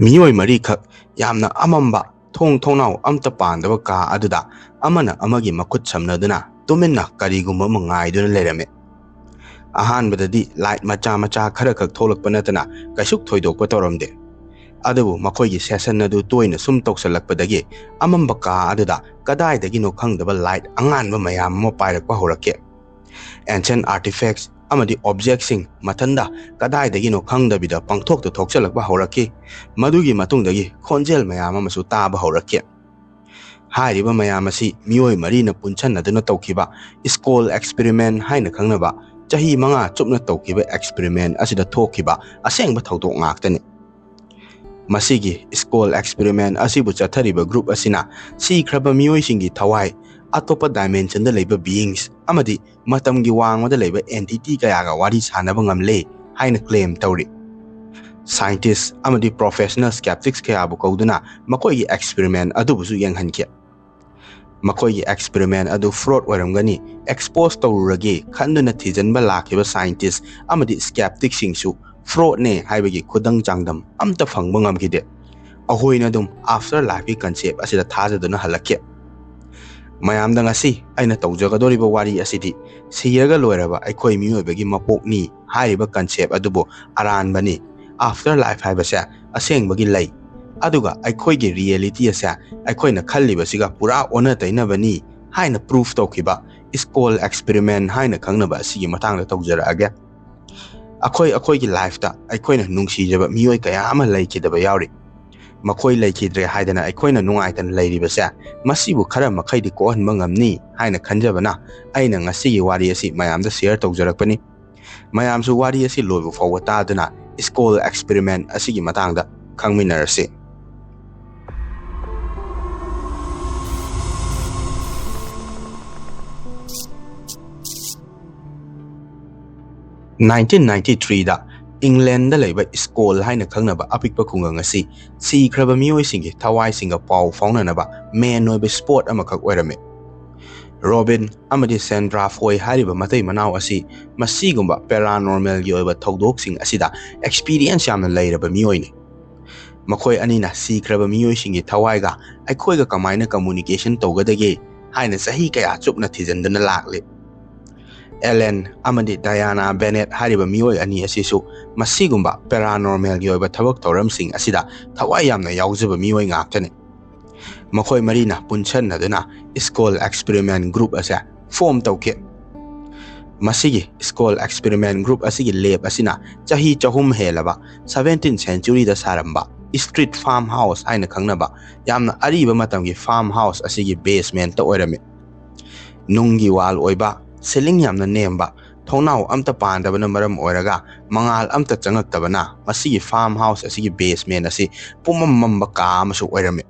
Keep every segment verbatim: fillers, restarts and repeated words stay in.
ꯃꯤꯑꯣꯏ ꯃꯔꯤꯈꯛ ꯌꯥꯝꯅ ꯑꯃꯝꯕ, ꯊꯣꯡ ꯊꯣꯡꯅꯥꯎ ꯑꯝꯇ ꯄꯥꯟꯗꯕ ꯀꯥ ꯑꯗꯨꯗ ꯑꯃꯅ ꯑꯃꯒꯤ ꯃꯈꯨꯠ ꯁꯝꯅꯗꯨꯅ ꯇꯨꯃꯤꯟꯅ ꯀꯔꯤꯒꯨꯝꯕ ꯑꯃ ꯉꯥꯏꯗꯨꯅ ꯂꯩꯔꯝꯃꯤ꯫ ꯑꯍꯥꯟꯕꯗꯗꯤ ꯂꯥꯏꯠ ꯃꯆꯥ ꯃꯆꯥ ꯈꯔꯈꯛ ꯊꯣꯛꯂꯛꯄ ꯅꯠꯇꯅ ꯀꯩꯁꯨ ꯊꯣꯏꯗꯣꯛꯄ ꯇꯧꯔꯝꯗꯦ꯫ ꯑꯗꯨꯕꯨ ꯃꯈꯣꯏꯒꯤ ꯁꯦꯁꯟ ꯑꯗꯨ ꯇꯣꯏꯅ ꯁꯨꯝ ꯇꯧꯁꯜꯂꯛꯄꯗꯒꯤ ꯑꯃꯝꯕ ꯀꯥ ꯑꯗꯨꯗ ꯀꯗꯥꯏꯗꯒꯤꯅꯣ ꯈꯪꯗꯕ ꯂꯥꯏꯠ ꯑꯉꯥꯟꯕ ꯃꯌꯥꯝ ꯑꯃ ꯄꯥꯏꯔꯛꯄ ꯍꯧꯔꯛꯈꯤ꯫ Ancient artifacts ꯑꯃꯗꯤ objectꯁꯤꯡ ꯃꯊꯟꯗ ꯀꯗꯥꯏꯗꯒꯤꯅꯣ ꯈꯪꯗꯕꯤꯗ ꯄꯪꯊꯣꯛꯇ ꯊꯣꯛꯆꯜꯂꯛꯄ ꯍꯧꯔꯛꯈꯤ꯫ ꯃꯗꯨꯒꯤ ꯃꯇꯨꯡꯗꯒꯤ ꯈꯣꯟꯖꯦꯜ ꯃꯌꯥꯝ ꯑꯃꯁꯨ ꯇꯥꯕ ꯍꯧꯔꯛꯈꯤ꯫ ꯍꯥꯏꯔꯤꯕ ꯃꯌꯥꯝ ꯑꯁꯤ ꯃꯤꯑꯣꯏ ꯃꯔꯤꯅ ꯄꯨꯟꯁꯟꯅꯗꯨꯅ ꯇꯧꯈꯤꯕ Skoll experiment ꯍꯥꯏꯅ ꯈꯪꯅꯕ ꯆꯍꯤ ꯃꯉꯥ ꯆꯨꯞꯅ ꯇꯧꯈꯤꯕ experiment ꯑꯁꯤꯗ ꯊꯣꯛꯈꯤꯕ ꯑꯁꯦꯡꯕ ꯊꯧꯗꯣꯛ ꯉꯥꯛꯇꯅꯤ꯫ ꯃꯁꯤꯒꯤ Skoll experiment ꯑꯁꯤꯕꯨ ꯆꯠꯊꯔꯤꯕ group ꯑꯁꯤꯅ ꯁꯤꯈ꯭ꯔꯕ ꯃꯤꯑꯣꯏꯁꯤꯡꯒꯤ ꯊꯋꯥꯏ, ꯑꯇꯣꯞꯄ dimensionꯗ ꯂꯩꯕ beings ꯑꯃꯗꯤ ꯃꯇꯝꯒꯤ ꯋꯥꯡꯃꯗ ꯂꯩꯕ entity ꯀꯌꯥꯒ ꯋꯥꯔꯤ ꯁꯥꯟꯅꯕ ꯉꯝꯂꯦ ꯍꯥꯏꯅ claim ꯇꯧꯔꯤ꯫ Scientist ꯑꯃꯗꯤ professional skeptics ꯀꯌꯥꯕꯨ ꯀꯧꯗꯨꯅ ꯃꯈꯣꯏꯒꯤ experiment ꯑꯗꯨꯕꯨꯁꯨ ꯌꯦꯡꯍꯟꯈꯤ꯫ ꯃꯈꯣꯏꯒꯤ experiment ꯑꯗꯨ fraud ꯑꯣꯏꯔꯝꯒꯅꯤ, expose ꯇꯧꯔꯨꯔꯒꯦ ꯈꯟꯗꯨꯅ ꯊꯤꯖꯤꯟꯕ ꯂꯥꯛꯈꯤꯕ scientist ꯑꯃꯗꯤ skepticꯁꯤꯡꯁꯨ fraudꯅꯦ ꯍꯥꯏꯕꯒꯤ ꯈꯨꯗꯪ ꯆꯥꯡꯗꯝ ꯑꯝꯇ ꯐꯪꯕ ꯉꯝꯈꯤꯗꯦ꯫ ꯑꯩꯈꯣꯏꯅ ꯑꯗꯨꯝ after lifeꯀꯤ concept ꯑꯁꯤꯗ ꯊꯥꯖꯗꯨꯅ ꯍꯜꯂꯛꯈꯤ꯫ ꯃꯌꯥꯝꯗ ꯉꯁꯤ ꯑꯩꯅ ꯇꯧꯖꯒꯗꯧꯔꯤꯕ ꯋꯥꯔꯤ ꯑꯁꯤꯗꯤ ꯁꯤꯔꯒ ꯂꯣꯏꯔꯕ ꯑꯩꯈꯣꯏ ꯃꯤꯑꯣꯏꯕꯒꯤ ꯃꯄꯣꯛꯅꯤ ꯍꯥꯏꯔꯤꯕ concept ꯑꯗꯨꯕꯨ ꯑꯔꯥꯟꯕꯅꯤ꯫ After life ꯍꯥꯏꯕꯁꯦ ꯑꯁꯦꯡꯕꯒꯤ ꯂꯩ, ꯑꯗꯨꯒ ꯑꯩꯈꯣꯏꯒꯤ reality ꯑꯁꯦ ꯑꯩꯈꯣꯏꯅ ꯈꯜꯂꯤꯕꯁꯤꯒ ꯄꯨꯔꯥ ꯑꯣꯟꯅ ꯇꯩꯅꯕꯅꯤ ꯍꯥꯏꯅ prove ꯇꯧꯈꯤꯕ Skoll experiment ꯍꯥꯏꯅ ꯈꯪꯅꯕ ꯑꯁꯤꯒꯤ ꯃꯇꯥꯡꯗ ꯇꯧꯖꯔꯛꯑꯒꯦ꯫ ꯑꯩꯈꯣꯏ ꯑꯩꯈꯣꯏꯒꯤ lifeꯇ ꯑꯩꯈꯣꯏꯅ ꯅꯨꯡꯁꯤꯖꯕ ꯃꯤꯑꯣꯏ ꯀꯌꯥ ꯑꯃ ꯂꯩꯈꯤꯗꯕ ꯌꯥꯎꯔꯤ꯫ ꯃꯈꯣꯏ ꯂꯩꯈꯤꯗ꯭ꯔꯦ ꯍꯥꯏꯗꯅ ꯑꯩꯈꯣꯏꯅ ꯅꯨꯡꯉꯥꯏꯇꯅ ꯂꯩꯔꯤꯕꯁꯦ ꯃꯁꯤꯕꯨ ꯈꯔ ꯃꯈꯩꯗꯤ ꯀꯣꯛꯍꯟꯕ ꯉꯝꯅꯤ ꯍꯥꯏꯅ ꯈꯟꯖꯕꯅ ꯑꯩꯅ ꯉꯁꯤꯒꯤ ꯋꯥꯔꯤ ꯑꯁꯤ ꯃꯌꯥꯝꯗ share ꯇꯧꯖꯔꯛꯄꯅꯤ꯫ ꯃꯌꯥꯝꯁꯨ ꯋꯥꯔꯤ ꯑꯁꯤ ꯂꯣꯏꯕ ꯐꯥꯎꯕ ꯇꯥꯗꯨꯅ Skoll experiment ꯑꯁꯤꯒꯤ ꯃꯇꯥꯡꯗ ꯈꯪꯃꯤꯟꯅꯔꯁꯤ꯫ Nineteen ninety threeꯗ Englandꯗ ꯂꯩꯕ Skoll ꯍꯥꯏꯅ ꯈꯪꯅꯕ ꯑꯄꯤꯛꯄ ꯈꯨꯡꯒꯪ ꯑꯁꯤ ꯁꯤꯈ꯭ꯔꯕ ꯃꯤꯑꯣꯏꯁꯤꯡꯒꯤ ꯊꯋꯥꯏꯁꯤꯡꯒ ꯄꯥꯎ ꯐꯥꯎꯅꯅꯕ main ꯑꯣꯏꯕ spot ꯑꯃꯈꯛ ꯑꯣꯏꯔꯝꯃꯤ꯫ Robin ꯑꯃꯗꯤ Sandra Foy ꯍꯥꯏꯔꯤꯕ ꯃꯇꯩ ꯃꯅꯥꯎ ꯑꯁꯤ ꯃꯁꯤꯒꯨꯝꯕ paranormalꯒꯤ ꯑꯣꯏꯕ ꯊꯧꯗꯣꯛꯁꯤꯡ ꯑꯁꯤꯗ experience ꯌꯥꯝꯅ ꯂꯩꯔꯕ ꯃꯤꯑꯣꯏꯅꯤ꯫ ꯃꯈꯣꯏ ꯑꯅꯤꯅ ꯁꯤꯈ꯭ꯔꯕ ꯃꯤꯑꯣꯏꯁꯤꯡꯒꯤ ꯊꯋꯥꯏꯒ ꯑꯩꯈꯣꯏꯒ ꯀꯃꯥꯏꯅ communication ꯇꯧꯒꯗꯒꯦ ꯍꯥꯏꯅ ꯆꯍꯤ ꯀꯌꯥ ꯆꯨꯞꯅ ꯊꯤꯖꯤꯟꯗꯨꯅ ꯂꯥꯛꯂꯤ꯫ ꯑꯦꯂꯦꯟ ꯑꯃꯗꯤ ꯗꯌꯥꯅꯥ ꯕꯦꯅꯦꯠ ꯍꯥꯏꯔꯤꯕ ꯃꯤꯑꯣꯏ ꯑꯅꯤ ꯑꯁꯤꯁꯨ ꯃꯁꯤꯒꯨꯝꯕ paranormalꯒꯤ ꯑꯣꯏꯕ ꯊꯕꯛ ꯊꯧꯔꯝꯁꯤꯡ ꯑꯁꯤꯗ ꯊꯋꯥꯏ ꯌꯥꯝꯅ ꯌꯥꯎꯖꯕ ꯃꯤꯑꯣꯏ ꯉꯥꯛꯇꯅꯤ꯫ ꯃꯈꯣꯏ ꯃꯔꯤꯅ ꯄꯨꯟꯁꯟꯅꯗꯨꯅ Skull Experiment Group ꯑꯁꯦ form ꯇꯧꯈꯤ꯫ ꯃꯁꯤꯒꯤ Skull Experiment Group ꯑꯁꯤꯒꯤ lab ꯑꯁꯤꯅ ꯆꯍꯤ ꯆꯍꯨꯝ ꯍꯦꯜꯂꯕ seventeenth centuryꯗ ꯁꯥꯔꯝꯕ street farm house ꯍꯥꯏꯅ ꯈꯪꯅꯕ ꯌꯥꯝꯅ ꯑꯔꯤꯕ ꯃꯇꯝꯒꯤ farm house ꯑꯁꯤꯒꯤ basementꯇ ꯑꯣꯏꯔꯝꯃꯤ꯫ ꯅꯨꯡꯒꯤ wall ꯑꯣꯏꯕ, ceiling ꯌꯥꯝꯅ ꯅꯦꯝꯕ, ꯊꯣꯡꯅꯥꯎ ꯑꯝꯇ ꯄꯥꯟꯗꯕꯅ ꯃꯔꯝ ꯑꯣꯏꯔꯒ ꯃꯉꯥꯜ ꯑꯝꯇ ꯆꯪꯉꯛꯇꯕꯅ ꯃꯁꯤꯒꯤ farm house ꯑꯁꯤꯒꯤ basement ꯑꯁꯤ ꯄꯨꯝꯃꯝ ꯃꯝꯕ ꯀꯥ ꯑꯃꯁꯨ ꯑꯣꯏꯔꯝꯃꯤ꯫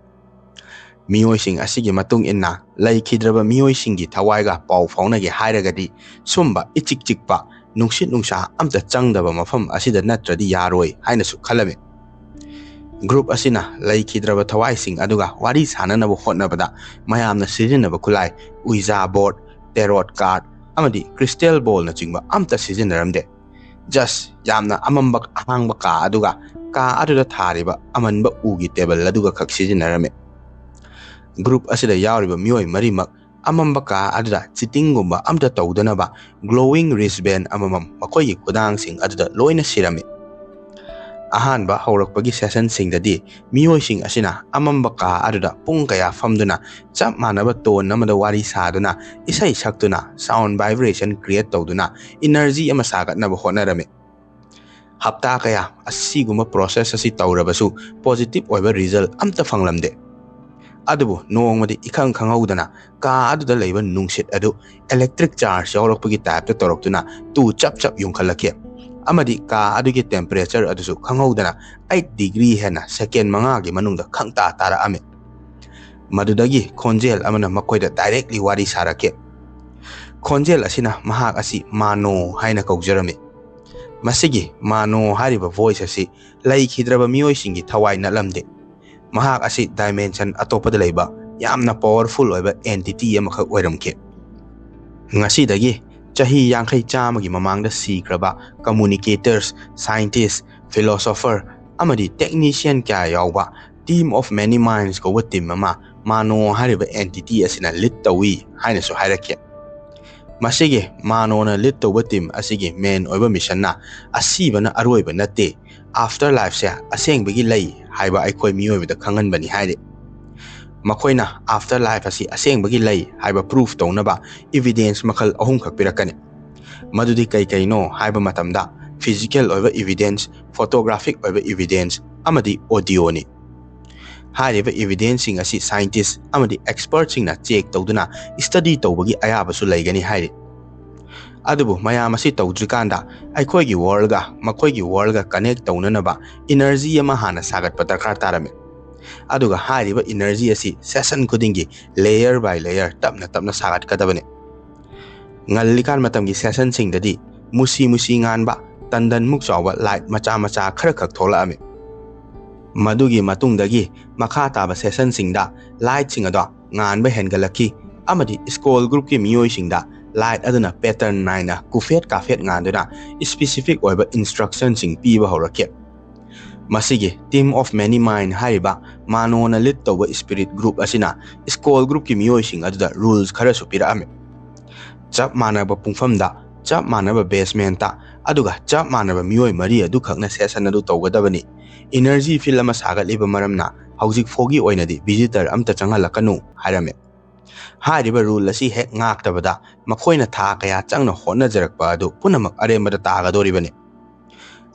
ꯃꯤꯑꯣꯏꯁꯤꯡ ꯑꯁꯤꯒꯤ ꯃꯇꯨꯡ ꯏꯟꯅ ꯂꯩꯈꯤꯗ꯭ꯔꯕ ꯃꯤꯑꯣꯏꯁꯤꯡꯒꯤ ꯊꯋꯥꯏꯒ ꯄꯥꯎ ꯐꯥꯎꯅꯒꯦ ꯍꯥꯏꯔꯒꯗꯤ ꯁꯨꯝꯕ ꯏꯆꯤꯛ ꯆꯤꯛꯄ ꯅꯨꯡꯁꯤꯠ ꯅꯨꯡꯁꯥ ꯑꯝꯇ ꯆꯪꯗꯕ ꯃꯐꯝ ꯑꯁꯤꯗ ꯅꯠꯇ꯭ꯔꯗꯤ ꯌꯥꯔꯣꯏ ꯍꯥꯏꯅꯁꯨ ꯈꯜꯂꯝꯃꯤ꯫ Group ꯑꯁꯤꯅ ꯂꯩꯈꯤꯗ꯭ꯔꯕ ꯊꯋꯥꯏꯁꯤꯡ ꯑꯗꯨꯒ ꯋꯥꯔꯤ ꯁꯥꯟꯅꯅꯕ ꯍꯣꯠꯅꯕꯗ ꯃꯌꯥꯝꯅ ꯁꯤꯖꯤꯟꯅꯕ ꯈꯨꯠꯂꯥꯏ Ouija board, tarot card ꯑꯃꯗꯤ crystal ballꯅꯆꯤꯡꯕ ꯑꯝꯇ ꯁꯤꯖꯤꯟꯅꯔꯝꯗꯦ꯫ Just ꯌꯥꯝꯅ ꯑꯃꯝꯕ ꯑꯍꯥꯡꯕ ꯀꯥ ꯑꯗꯨꯒ ꯀꯥ ꯑꯗꯨꯗ ꯊꯥꯔꯤꯕ ꯑꯃꯟꯕ ꯎꯒꯤ table ꯑꯗꯨꯒ ꯈꯛ ꯁꯤꯖꯤꯟꯅꯔꯝꯃꯤ꯫ Group ꯑꯁꯤꯗ ꯌꯥꯎꯔꯤꯕ ꯃꯤꯑꯣꯏ ꯃꯔꯤꯃꯛ ꯑꯃꯝꯕ ꯀꯥ ꯑꯗꯨꯗ cheatingꯒꯨꯝꯕ ꯑꯝꯇ ꯇꯧꯗꯅꯕ glowing wristband ꯑꯃꯃꯝ ꯃꯈꯣꯏꯒꯤ ꯈꯨꯗꯥꯡꯁꯤꯡ ꯑꯗꯨꯗ ꯂꯣꯏꯅ ꯁꯤꯔꯝꯃꯤ꯫ ꯑꯍꯥꯟꯕ ꯍꯧꯔꯛꯄꯒꯤ sessionꯁꯤꯡꯗꯗꯤ ꯃꯤꯑꯣꯏꯁꯤꯡ ꯑꯁꯤꯅ ꯑꯃꯝꯕ ꯀꯥ ꯑꯗꯨꯗ ꯄꯨꯡ ꯀꯌꯥ ꯐꯝꯗꯨꯅ ꯆꯞ ꯃꯥꯟꯅꯕ tone ꯑꯃꯗ ꯋꯥꯔꯤ ꯁꯥꯗꯨꯅ, ꯏꯁꯩ ꯁꯛꯇꯨꯅ, sound vibration create ꯇꯧꯗꯨꯅ energy ꯑꯃ ꯁꯥꯒꯠꯅꯕ ꯍꯣꯠꯅꯔꯝꯃꯤ꯫ ꯍꯞꯇꯥ ꯀꯌꯥ ꯑꯁꯤꯒꯨꯝꯕ process ꯑꯁꯤ ꯇꯧꯔꯕꯁꯨ positive ꯑꯣꯏꯕ result ꯑꯝꯇ ꯐꯪꯂꯝꯗꯦ꯫ ꯑꯗꯨꯕꯨ ꯅꯣꯡꯃꯗꯤ ꯏꯈꯪ ꯈꯪꯍꯧꯗꯅ ꯀꯥ ꯑꯗꯨꯗ ꯂꯩꯕ ꯅꯨꯡꯁꯤꯠ ꯑꯗꯨ electric charge ꯌꯥꯎꯔꯛꯄꯒꯤ typeꯇ ꯇꯧꯔꯛꯇꯨꯅ ꯇꯨ ꯆꯞ ꯆꯞ ꯌꯨꯡꯈꯠꯂꯛꯈꯤ꯫ ꯑꯃꯗꯤ ꯀꯥ ꯑꯗꯨꯒꯤ temperature ꯑꯗꯨꯁꯨ ꯈꯪꯍꯧꯗꯅ eight degree ꯍꯦꯟꯅ second ꯃꯉꯥꯒꯤ ꯃꯅꯨꯡꯗ ꯈꯪꯇꯥ ꯇꯥꯔꯛꯑꯝꯃꯤ꯫ ꯃꯗꯨꯗꯒꯤ ꯈꯣꯟꯖꯦꯜ ꯑꯃꯅ ꯃꯈꯣꯏꯗ directly ꯋꯥꯔꯤ ꯁꯥꯔꯛꯈꯤ꯫ ꯈꯣꯟꯖꯦꯜ ꯑꯁꯤꯅ ꯃꯍꯥꯛ ꯑꯁꯤ ꯃꯥꯅꯣ ꯍꯥꯏꯅ ꯀꯧꯖꯔꯝꯃꯤ꯫ ꯃꯁꯤꯒꯤ ꯃꯥꯅꯣ ꯍꯥꯏꯔꯤꯕ voice ꯑꯁꯤ ꯂꯩꯈꯤꯗ꯭ꯔꯕ ꯃꯤꯑꯣꯏꯁꯤꯡꯒꯤ ꯊꯋꯥꯏ ꯅꯠꯂꯝꯗꯦ꯫ ꯃꯍꯥꯛ ꯑꯁꯤ dimension ꯑꯇꯣꯞꯄꯗ ꯂꯩꯕ ꯌꯥꯝꯅ powerful ꯑꯣꯏꯕ entity ꯑꯃꯈꯛ ꯑꯣꯏꯔꯝꯈꯤ꯫ ꯉꯁꯤꯗꯒꯤ ꯆꯍꯤ ꯌꯥꯡꯈꯩ ꯆꯥꯝꯃꯒꯤ ꯃꯃꯥꯡꯗ ꯁꯤꯈ꯭ꯔꯕ communicators, scientist, philosopher, ꯑꯃꯗꯤ technician ꯀꯌꯥ ꯌꯥꯎꯕ team of many minds ꯀꯧꯕ team ꯑꯃ ꯃꯥꯅꯣ ꯍꯥꯏꯔꯤꯕ entity ꯑꯁꯤꯅ lead ꯇꯧꯏ ꯍꯥꯏꯅꯁꯨ ꯍꯥꯏꯔꯛꯈꯤ꯫ ꯃꯁꯤꯒꯤ ꯃꯥꯅꯣꯅ lead ꯇꯧꯕ team ꯑꯁꯤꯒꯤ main ꯑꯣꯏꯕ missionꯅ ꯑꯁꯤꯕꯅ ꯑꯔꯣꯏꯕ ꯅꯠꯇꯦ, after lifeꯁꯦ ꯑꯁꯦꯡꯕꯒꯤ ꯂꯩ ꯍꯥꯏꯕ ꯑꯩꯈꯣꯏ ꯃꯤꯑꯣꯏꯕꯗ ꯈꯪꯍꯟꯕꯅꯤ ꯍꯥꯏꯔꯤ꯫ ꯃꯈꯣꯏꯅ after life ꯑꯁꯤ ꯑꯁꯦꯡꯕꯒꯤ ꯂꯩ ꯍꯥꯏꯕ proof ꯇꯧꯅꯕ evidence ꯃꯈꯜ ꯑꯍꯨꯝꯈꯛ ꯄꯤꯔꯛꯀꯅꯤ꯫ ꯃꯗꯨꯗꯤ ꯀꯩ ꯀꯩꯅꯣ ꯍꯥꯏꯕ ꯃꯇꯝꯗ, physical ꯑꯣꯏꯕ evidence, photographic ꯑꯣꯏꯕ evidence, ꯑꯃꯗꯤ audioꯅꯤ꯫ ꯍꯥꯏꯔꯤꯕ evidenceꯁꯤꯡ ꯑꯁꯤ scientist ꯑꯃꯗꯤ expertꯁꯤꯡꯅ check ꯇꯧꯗꯨꯅ study ꯇꯧꯕꯒꯤ ꯑꯌꯥꯕꯁꯨ ꯂꯩꯒꯅꯤ ꯍꯥꯏꯔꯤ꯫ ꯑꯗꯨꯕꯨ ꯃꯌꯥꯝ ꯑꯁꯤ ꯇꯧꯗ꯭ꯔꯤꯀꯥꯟꯗ ꯑꯩꯈꯣꯏꯒꯤ worldꯒ ꯃꯈꯣꯏꯒꯤ worldꯒ connect ꯇꯧꯅꯅꯕ energy ꯑꯃ ꯍꯥꯟꯅ ꯁꯥꯒꯠꯄ ꯗꯔꯀꯥꯔ ꯇꯥꯔꯝꯃꯤ꯫ ꯑꯗꯨꯒ ꯍꯥꯏꯔꯤꯕ energy ꯑꯁꯤ session ꯈꯨꯗꯤꯡꯒꯤ layer by layer ꯇꯞꯅ ꯇꯞꯅ ꯁꯥꯒꯠꯀꯗꯕꯅꯤ꯫ ꯉꯜꯂꯤꯀꯥꯟ ꯃꯇꯝꯒꯤ sessionꯁꯤꯡꯗꯗꯤ ꯃꯨꯁꯤ ꯃꯨꯁꯤ ꯉꯥꯟꯕ, ꯇꯟꯗꯟꯃꯨꯛ ꯆꯥꯎꯕ light ꯃꯆꯥ ꯃꯆꯥ ꯈꯔꯈꯛ ꯊꯣꯛꯂꯛꯑꯝꯃꯤ꯫ ꯃꯗꯨꯒꯤ ꯃꯇꯨꯡꯗꯒꯤ ꯃꯈꯥ ꯇꯥꯕ sessionꯁꯤꯡꯗ lightꯁꯤꯡ ꯑꯗꯣ ꯉꯥꯟꯕ ꯍꯦꯟꯒꯠꯂꯛꯈꯤ, ꯑꯃꯗꯤ school groupꯀꯤ ꯃꯤꯑꯣꯏꯁꯤꯡꯗ light ꯑꯗꯨꯅ pattern ꯅꯥꯏꯅ ꯀꯨꯐꯦꯠ ꯀꯥꯐꯦꯠ ꯉꯥꯟꯗꯨꯅ specific ꯑꯣꯏꯕ instructionꯁꯤꯡ ꯄꯤꯕ ꯍꯧꯔꯛꯈꯤ꯫ ꯃꯁꯤꯒꯤ team of many mind ꯍꯥꯏꯔꯤꯕ ꯃꯥꯅꯣꯅ lead ꯇꯧꯕ spirit group ꯑꯁꯤꯅ school groupꯀꯤ ꯃꯤꯑꯣꯏꯁꯤꯡ ꯑꯗꯨꯗ rules ꯈꯔꯁꯨ ꯄꯤꯔꯛꯑꯝꯃꯤ꯫ ꯆꯞ ꯃꯥꯟꯅꯕ ꯄꯨꯡꯐꯝꯗ, ꯆꯞ ꯃꯥꯟꯅꯕ basementꯇ, ꯑꯗꯨꯒ ꯆꯞ ꯃꯥꯟꯅꯕ ꯃꯤꯑꯣꯏ ꯃꯔꯤ ꯑꯗꯨꯈꯛꯅ session ꯑꯗꯨ ꯇꯧꯒꯗꯕꯅꯤ꯫ Energy field ꯑꯃ ꯁꯥꯒꯠꯂꯤꯕ ꯃꯔꯝꯅ ꯍꯧꯖꯤꯛ ꯐꯥꯎꯒꯤ ꯑꯣꯏꯅꯗꯤ visitor ꯑꯝꯇ ꯆꯪꯍꯜꯂꯛꯀꯅꯨ ꯍꯥꯏꯔꯝꯃꯤ꯫ ꯍꯥꯏꯔꯤꯕ rule ꯑꯁꯤ ꯍꯦꯛ ꯉꯥꯛꯇꯕꯗ ꯃꯈꯣꯏꯅ ꯊꯥ ꯀꯌꯥ ꯆꯪꯅ ꯍꯣꯠꯅꯖꯔꯛꯄ ꯑꯗꯨ ꯄꯨꯝꯅꯃꯛ ꯑꯔꯦꯝꯕꯗ ꯇꯥꯒꯗꯧꯔꯤꯕꯅꯤ꯫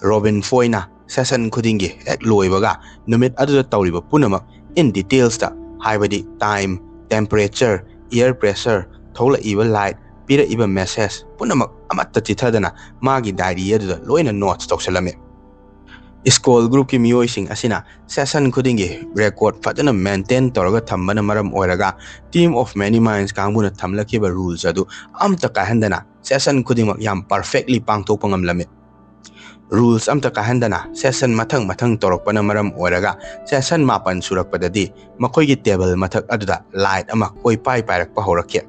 ꯔꯣꯕꯤꯟ ꯐꯣꯏꯅ session ꯈꯨꯗꯤꯡꯒꯤ ꯍꯦꯛ ꯂꯣꯏꯕꯒ ꯅꯨꯃꯤꯠ ꯑꯗꯨꯗ ꯇꯧꯔꯤꯕ ꯄꯨꯝꯅꯃꯛ in detailsꯇ, ꯍꯥꯏꯕꯗꯤ time, temperature, air pressure, ꯊꯣꯛꯂꯛꯏꯕ light, ꯄꯤꯔꯛꯏꯕ message ꯄꯨꯝꯅꯃꯛ ꯑꯃꯠꯇ ꯆꯤꯊꯗꯅ ꯃꯥꯒꯤ diary ꯑꯗꯨꯗ ꯂꯣꯏꯅ notes ꯇꯧꯁꯜꯂꯝꯃꯤ꯫ School groupꯀꯤ ꯃꯤꯑꯣꯏꯁꯤꯡ ꯑꯁꯤꯅ session ꯈꯨꯗꯤꯡꯒꯤ record ꯐꯖꯅ maintain ꯇꯧꯔꯒ ꯊꯝꯕꯅ ꯃꯔꯝ ꯑꯣꯏꯔꯒ team of many minds ꯀꯥꯡꯕꯨꯅ ꯊꯝꯂꯛꯈꯤꯕ rules ꯑꯗꯨ ꯑꯝꯇ ꯀꯥꯏꯍꯟꯗꯅ session ꯈꯨꯗꯤꯡꯃꯛ ꯌꯥꯝ perfectly ꯄꯥꯡꯊꯣꯛꯄ ꯉꯝꯂꯝꯃꯤ꯫ Rules ꯑꯝꯇ ꯀꯥꯏꯍꯟꯗꯅ session ꯃꯊꯪ ꯃꯊꯪ ꯇꯧꯔꯛꯄꯅ ꯃꯔꯝ ꯑꯣꯏꯔꯒ session ꯃꯥꯄꯟ ꯁꯨꯔꯛꯄꯗꯗꯤ ꯃꯈꯣꯏꯒꯤ table ꯃꯊꯛ ꯑꯗꯨꯗ light ꯑꯃ ꯀꯣꯏꯄꯥꯏ ꯄꯥꯏꯔꯛꯄ ꯍꯧꯔꯛꯈꯤ꯫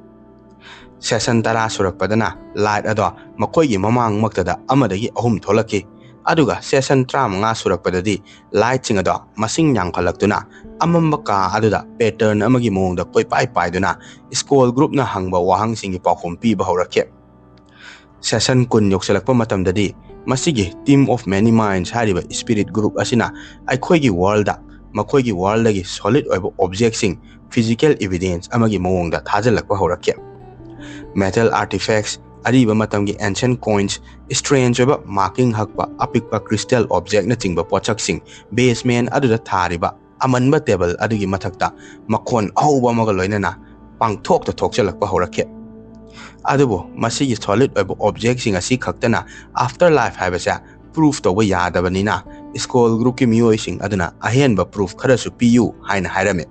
Session ꯇꯔꯥ ꯁꯨꯔꯛꯄꯗꯅ light ꯑꯗꯣ ꯃꯈꯣꯏꯒꯤ ꯃꯃꯥꯡꯃꯛꯇꯗ ꯑꯃꯗꯒꯤ ꯑꯍꯨꯝ ꯊꯣꯛꯂꯛꯈꯤ꯫ ꯑꯗꯨꯒ session ꯇꯔꯥꯃꯉꯥ ꯁꯨꯔꯛꯄꯗꯗꯤ lightꯁꯤꯡ ꯑꯗꯣ ꯃꯁꯤꯡ ꯌꯥꯝꯈꯠꯂꯛꯇꯨꯅ ꯑꯃꯝꯕ ꯀꯥ ꯑꯗꯨꯗ pattern ꯑꯃꯒꯤ ꯃꯑꯣꯡꯗ ꯀꯣꯏꯄꯥꯏ ꯄꯥꯏꯗꯨꯅ school groupꯅ ꯍꯪꯕ ꯋꯥꯍꯪꯁꯤꯡꯒꯤ ꯄꯥꯎꯈꯨꯝ ꯄꯤꯕ ꯍꯧꯔꯛꯈꯤ꯫ Session ꯀꯨꯟ ꯌꯧꯁꯤꯜꯂꯛꯄ ꯃꯇꯝꯗꯗꯤ ꯃꯁꯤꯒꯤ Team of Many Minds ꯍꯥꯏꯔꯤꯕ spirit group ꯑꯁꯤꯅ ꯑꯩꯈꯣꯏꯒꯤ worldꯗ ꯃꯈꯣꯏꯒꯤ worldꯗꯒꯤ solid ꯑꯣꯏꯕ objectꯁꯤꯡ physical evidence ꯑꯃꯒꯤ ꯃꯑꯣꯡꯗ ꯊꯥꯖꯤꯜꯂꯛꯄ ꯍꯧꯔꯛꯈꯤ꯫ Metal artifacts, ꯑꯔꯤꯕ ꯃꯇꯝꯒꯤ ancient coins, strange ꯑꯣꯏꯕ marking ꯍꯛꯄ ꯑꯄꯤꯛꯄ crystal objectꯅꯆꯤꯡꯕ ꯄꯣꯠꯁꯛꯁꯤꯡ basement ꯑꯗꯨꯗ ꯊꯥꯔꯤꯕ ꯑꯃꯟꯕ table ꯑꯗꯨꯒꯤ ꯃꯊꯛꯇ ꯃꯈꯣꯟ ꯑꯍꯧꯕ ꯑꯃꯒ ꯂꯣꯏꯅꯅ ꯄꯥꯡꯊꯣꯛꯇ ꯊꯣꯛꯆꯜꯂꯛꯄ ꯍꯧꯔꯛꯈꯤ꯫ ꯑꯗꯨꯕꯨ ꯃꯁꯤꯒꯤ solid ꯑꯣꯏꯕ objectꯁꯤꯡ ꯑꯁꯤ ꯈꯛꯇꯅ afterlife ꯍꯥꯏꯕꯁꯦ proof ꯇꯧꯕ ꯌꯥꯗꯕꯅꯤꯅ school groupꯀꯤ ꯃꯤꯑꯣꯏꯁꯤꯡ ꯑꯗꯨꯅ ꯑꯍꯦꯟꯕ proof ꯈꯔꯁꯨ ꯄꯤꯌꯨ ꯍꯥꯏꯅ ꯍꯥꯏꯔꯝꯃꯤ꯫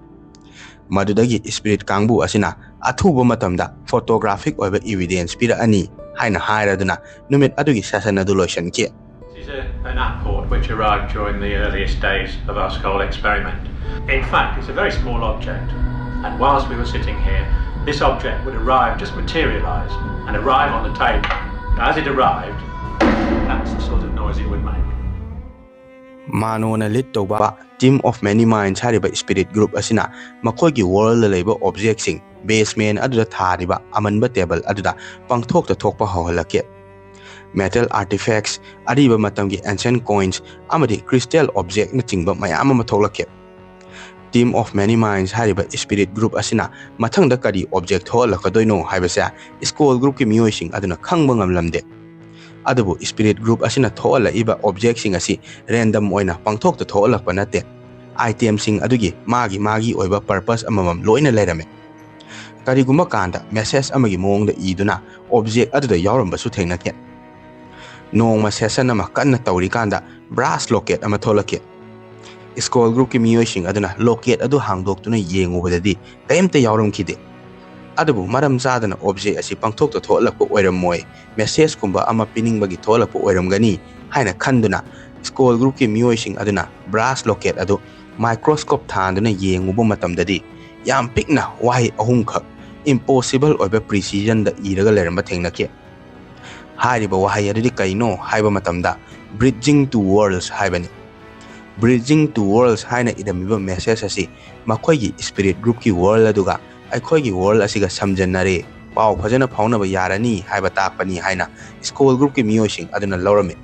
ꯃꯗꯨꯗꯒꯤ spirit ꯀꯥꯡꯕꯨ ꯑꯁꯤꯅ ꯑꯊꯨꯕ ꯃꯇꯝꯗ photographic ꯑꯣꯏꯕ evidence ꯄꯤꯔꯛꯑꯅꯤ ꯍꯥꯏꯅ ꯍꯥꯏꯔꯗꯨꯅ ꯅꯨꯃꯤꯠ ꯑꯗꯨꯒꯤ session ꯑꯗꯨ ꯂꯣꯏꯁꯤꯟꯈꯤ꯫ This is a, an apport which arrived during the earliest days of our Skoll experiment. In fact, it's a very small object, and whilst we were sitting here, this object would arrive, just materialise, and arrive on the table. As it arrived, that's the sort of noise it would make. Manoꯅ lead ꯇꯧꯕ Team of Many Minds ꯍꯥꯏꯔꯤꯕ spirit group ꯑꯁꯤꯅ ꯃꯈꯣꯏꯒꯤ worldꯗ ꯂꯩꯕ objectꯁꯤꯡ basement ꯑꯗꯨꯗ ꯊꯥꯔꯤꯕ ꯑꯃꯟꯕ table ꯑꯗꯨꯗ ꯄꯥꯡꯊꯣꯛꯇ ꯊꯣꯛꯄ ꯍꯧꯍꯜꯂꯛꯈꯤ꯫ Metal artifacts, ꯑꯔꯤꯕ ꯃꯇꯝꯒꯤ ancient coins ꯑꯃꯗꯤ crystal objectꯅꯆꯤꯡꯕ ꯃꯌꯥꯝ ꯑꯃ ꯊꯣꯛꯂꯛꯈꯤ꯫ Team of Many Minds ꯍꯥꯏꯔꯤꯕ spirit group ꯑꯁꯤꯅ ꯃꯊꯪꯗ ꯀꯔꯤ object ꯊꯣꯛꯍꯜꯂꯛꯀꯗꯣꯏꯅꯣ ꯍꯥꯏꯕꯁꯦ school groupꯀꯤ ꯃꯤꯑꯣꯏꯁꯤꯡ ꯑꯗꯨꯅ ꯈꯪꯕ ꯉꯝꯂꯝꯗꯦ꯫ ꯑꯗꯨꯕꯨ spirit group ꯑꯁꯤꯅ ꯊꯣꯛꯍꯜꯂꯛꯏꯕ objectꯁꯤꯡ ꯑꯁꯤ random ꯑꯣꯏꯅ ꯄꯥꯡꯊꯣꯛꯇ ꯊꯣꯛꯍꯜꯂꯛꯄ ꯅꯠꯇꯦ꯫ Itemꯁꯤꯡ ꯑꯗꯨꯒꯤ ꯃꯥꯒꯤ ꯃꯥꯒꯤ ꯑꯣꯏꯕ purpose ꯑꯃꯃꯝ ꯂꯣꯏꯅ ꯂꯩꯔꯝꯃꯤ꯫ ꯀꯔꯤꯒꯨꯝꯕ ꯀꯥꯟꯗ message ꯑꯃꯒꯤ ꯃꯑꯣꯡꯗ ꯏꯗꯨꯅ object ꯑꯗꯨꯗ ꯌꯥꯎꯔꯝꯕꯁꯨ ꯊꯦꯡꯅꯈꯤ꯫ ꯅꯣꯡꯃ session ꯑꯃ ꯀꯟꯅ ꯇꯧꯔꯤꯀꯥꯟꯗ brass locket ꯑꯃ ꯊꯣꯛꯂꯛꯈꯤ꯫ Skoll groupꯀꯤ ꯃꯤꯑꯣꯏꯁꯤꯡ ꯑꯗꯨꯅ locket ꯑꯗꯨ ꯍꯥꯡꯗꯣꯛꯇꯨꯅ ꯌꯦꯡꯉꯨꯕꯗꯗꯤ ꯀꯔꯤꯝꯇ ꯌꯥꯎꯔꯝꯈꯤꯗꯦ꯫ ꯑꯗꯨꯕꯨ ꯃꯔꯝ ꯆꯥꯗꯅ object ꯑꯁꯤ ꯄꯥꯡꯊꯣꯛꯇ ꯊꯣꯛꯍꯜꯂꯛꯄ ꯑꯣꯏꯔꯝꯃꯣꯏ, messageꯀꯨꯝꯕ ꯑꯃ ꯄꯤꯅꯤꯡꯕꯒꯤ ꯊꯣꯛꯍꯜꯂꯛꯄ ꯑꯣꯏꯔꯝꯒꯅꯤ ꯍꯥꯏꯅ ꯈꯟꯗꯨꯅ Skoll groupꯀꯤ ꯃꯤꯑꯣꯏꯁꯤꯡ ꯑꯗꯨꯅ brass locket ꯑꯗꯨ microscope ꯊꯥꯟꯗꯨꯅ ꯌꯦꯡꯉꯨꯕ ꯃꯇꯝꯗꯗꯤ ꯌꯥꯝ ꯄꯤꯛꯅ ꯋꯥꯍꯩ ꯑꯍꯨꯝꯈꯛ impossible ꯑꯣꯏꯕ precisionꯗ ꯏꯔꯒ ꯂꯩꯔꯝꯕ ꯊꯦꯡꯅꯈꯤ꯫ ꯍꯥꯏꯔꯤꯕ ꯋꯥꯍꯩ ꯑꯗꯨꯗꯤ ꯀꯩꯅꯣ ꯍꯥꯏꯕ ꯃꯇꯝꯗ Bridging Two Worlds ꯍꯥꯏꯕꯅꯤ꯫ Bridging Two Worlds ꯍꯥꯏꯅ ꯏꯔꯝꯃꯤꯕ message ꯑꯁꯤ ꯃꯈꯣꯏꯒꯤ spirit groupꯀꯤ world ꯑꯗꯨꯒ ꯑꯩꯈꯣꯏꯒꯤ world ꯑꯁꯤꯒ ꯁꯝꯖꯟꯅꯔꯦ, ꯄꯥꯎ ꯐꯖꯅ ꯐꯥꯎꯅꯕ ꯌꯥꯔꯅꯤ ꯍꯥꯏꯕ ꯇꯥꯛꯄꯅꯤ ꯍꯥꯏꯅ Skull groupꯀꯤ ꯃꯤꯑꯣꯏꯁꯤꯡ ꯑꯗꯨꯅ ꯂꯧꯔꯝꯃꯤ꯫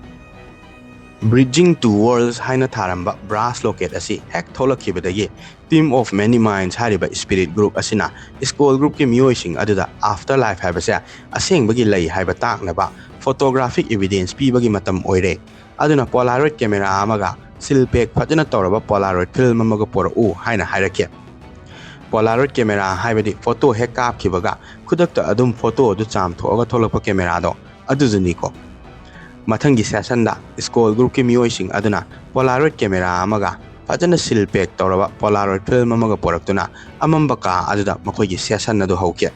Bridging Two Worlds ꯍꯥꯏꯅ ꯊꯥꯔꯝꯕ brass locket ꯑꯁꯤ ꯍꯦꯛ ꯊꯣꯛꯂꯛꯈꯤꯕꯗꯒꯤ Team of Many Minds ꯍꯥꯏꯔꯤꯕ spirit group ꯑꯁꯤꯅ Skull groupꯀꯤ ꯃꯤꯑꯣꯏꯁꯤꯡ ꯑꯗꯨꯗ after life ꯍꯥꯏꯕꯁꯦ ꯑꯁꯦꯡꯕꯒꯤ ꯂꯩ ꯍꯥꯏꯕ ꯇꯥꯛꯅꯕ photographic evidence ꯄꯤꯕꯒꯤ ꯃꯇꯝ ꯑꯣꯏꯔꯦ, ꯑꯗꯨꯅ Polaroid camera ꯑꯃꯒ seal pack ꯐꯖꯅ ꯇꯧꯔꯕ Polaroid film ꯑꯃꯒ ꯄꯨꯔꯛꯎ ꯍꯥꯏꯅ ꯍꯥꯏꯔꯛꯈꯤ꯫ Polaroid camera ꯍꯥꯏꯕꯗꯤ photo ꯍꯦꯛ ꯀꯥꯞꯈꯤꯕꯒ ꯈꯨꯗꯛꯇ ꯑꯗꯨꯝ photo ꯑꯗꯨ ꯆꯥꯝꯊꯣꯛꯑꯒ ꯊꯣꯛꯂꯛꯄ cameraꯗꯣ ꯑꯗꯨꯗꯨꯅꯤꯀꯣ꯫ ꯃꯊꯪꯒꯤ sessionꯗ Skull groupꯀꯤ ꯃꯤꯑꯣꯏꯁꯤꯡ ꯑꯗꯨꯅ Polaroid camera ꯑꯃꯒ ꯐꯖꯅ seal pack ꯇꯧꯔꯕ Polaroid film ꯑꯃꯒ ꯄꯨꯔꯛꯇꯨꯅ ꯑꯃꯝꯕ ꯀꯥ ꯑꯗꯨꯗ ꯃꯈꯣꯏꯒꯤ session ꯑꯗꯨ ꯍꯧꯈꯤ꯫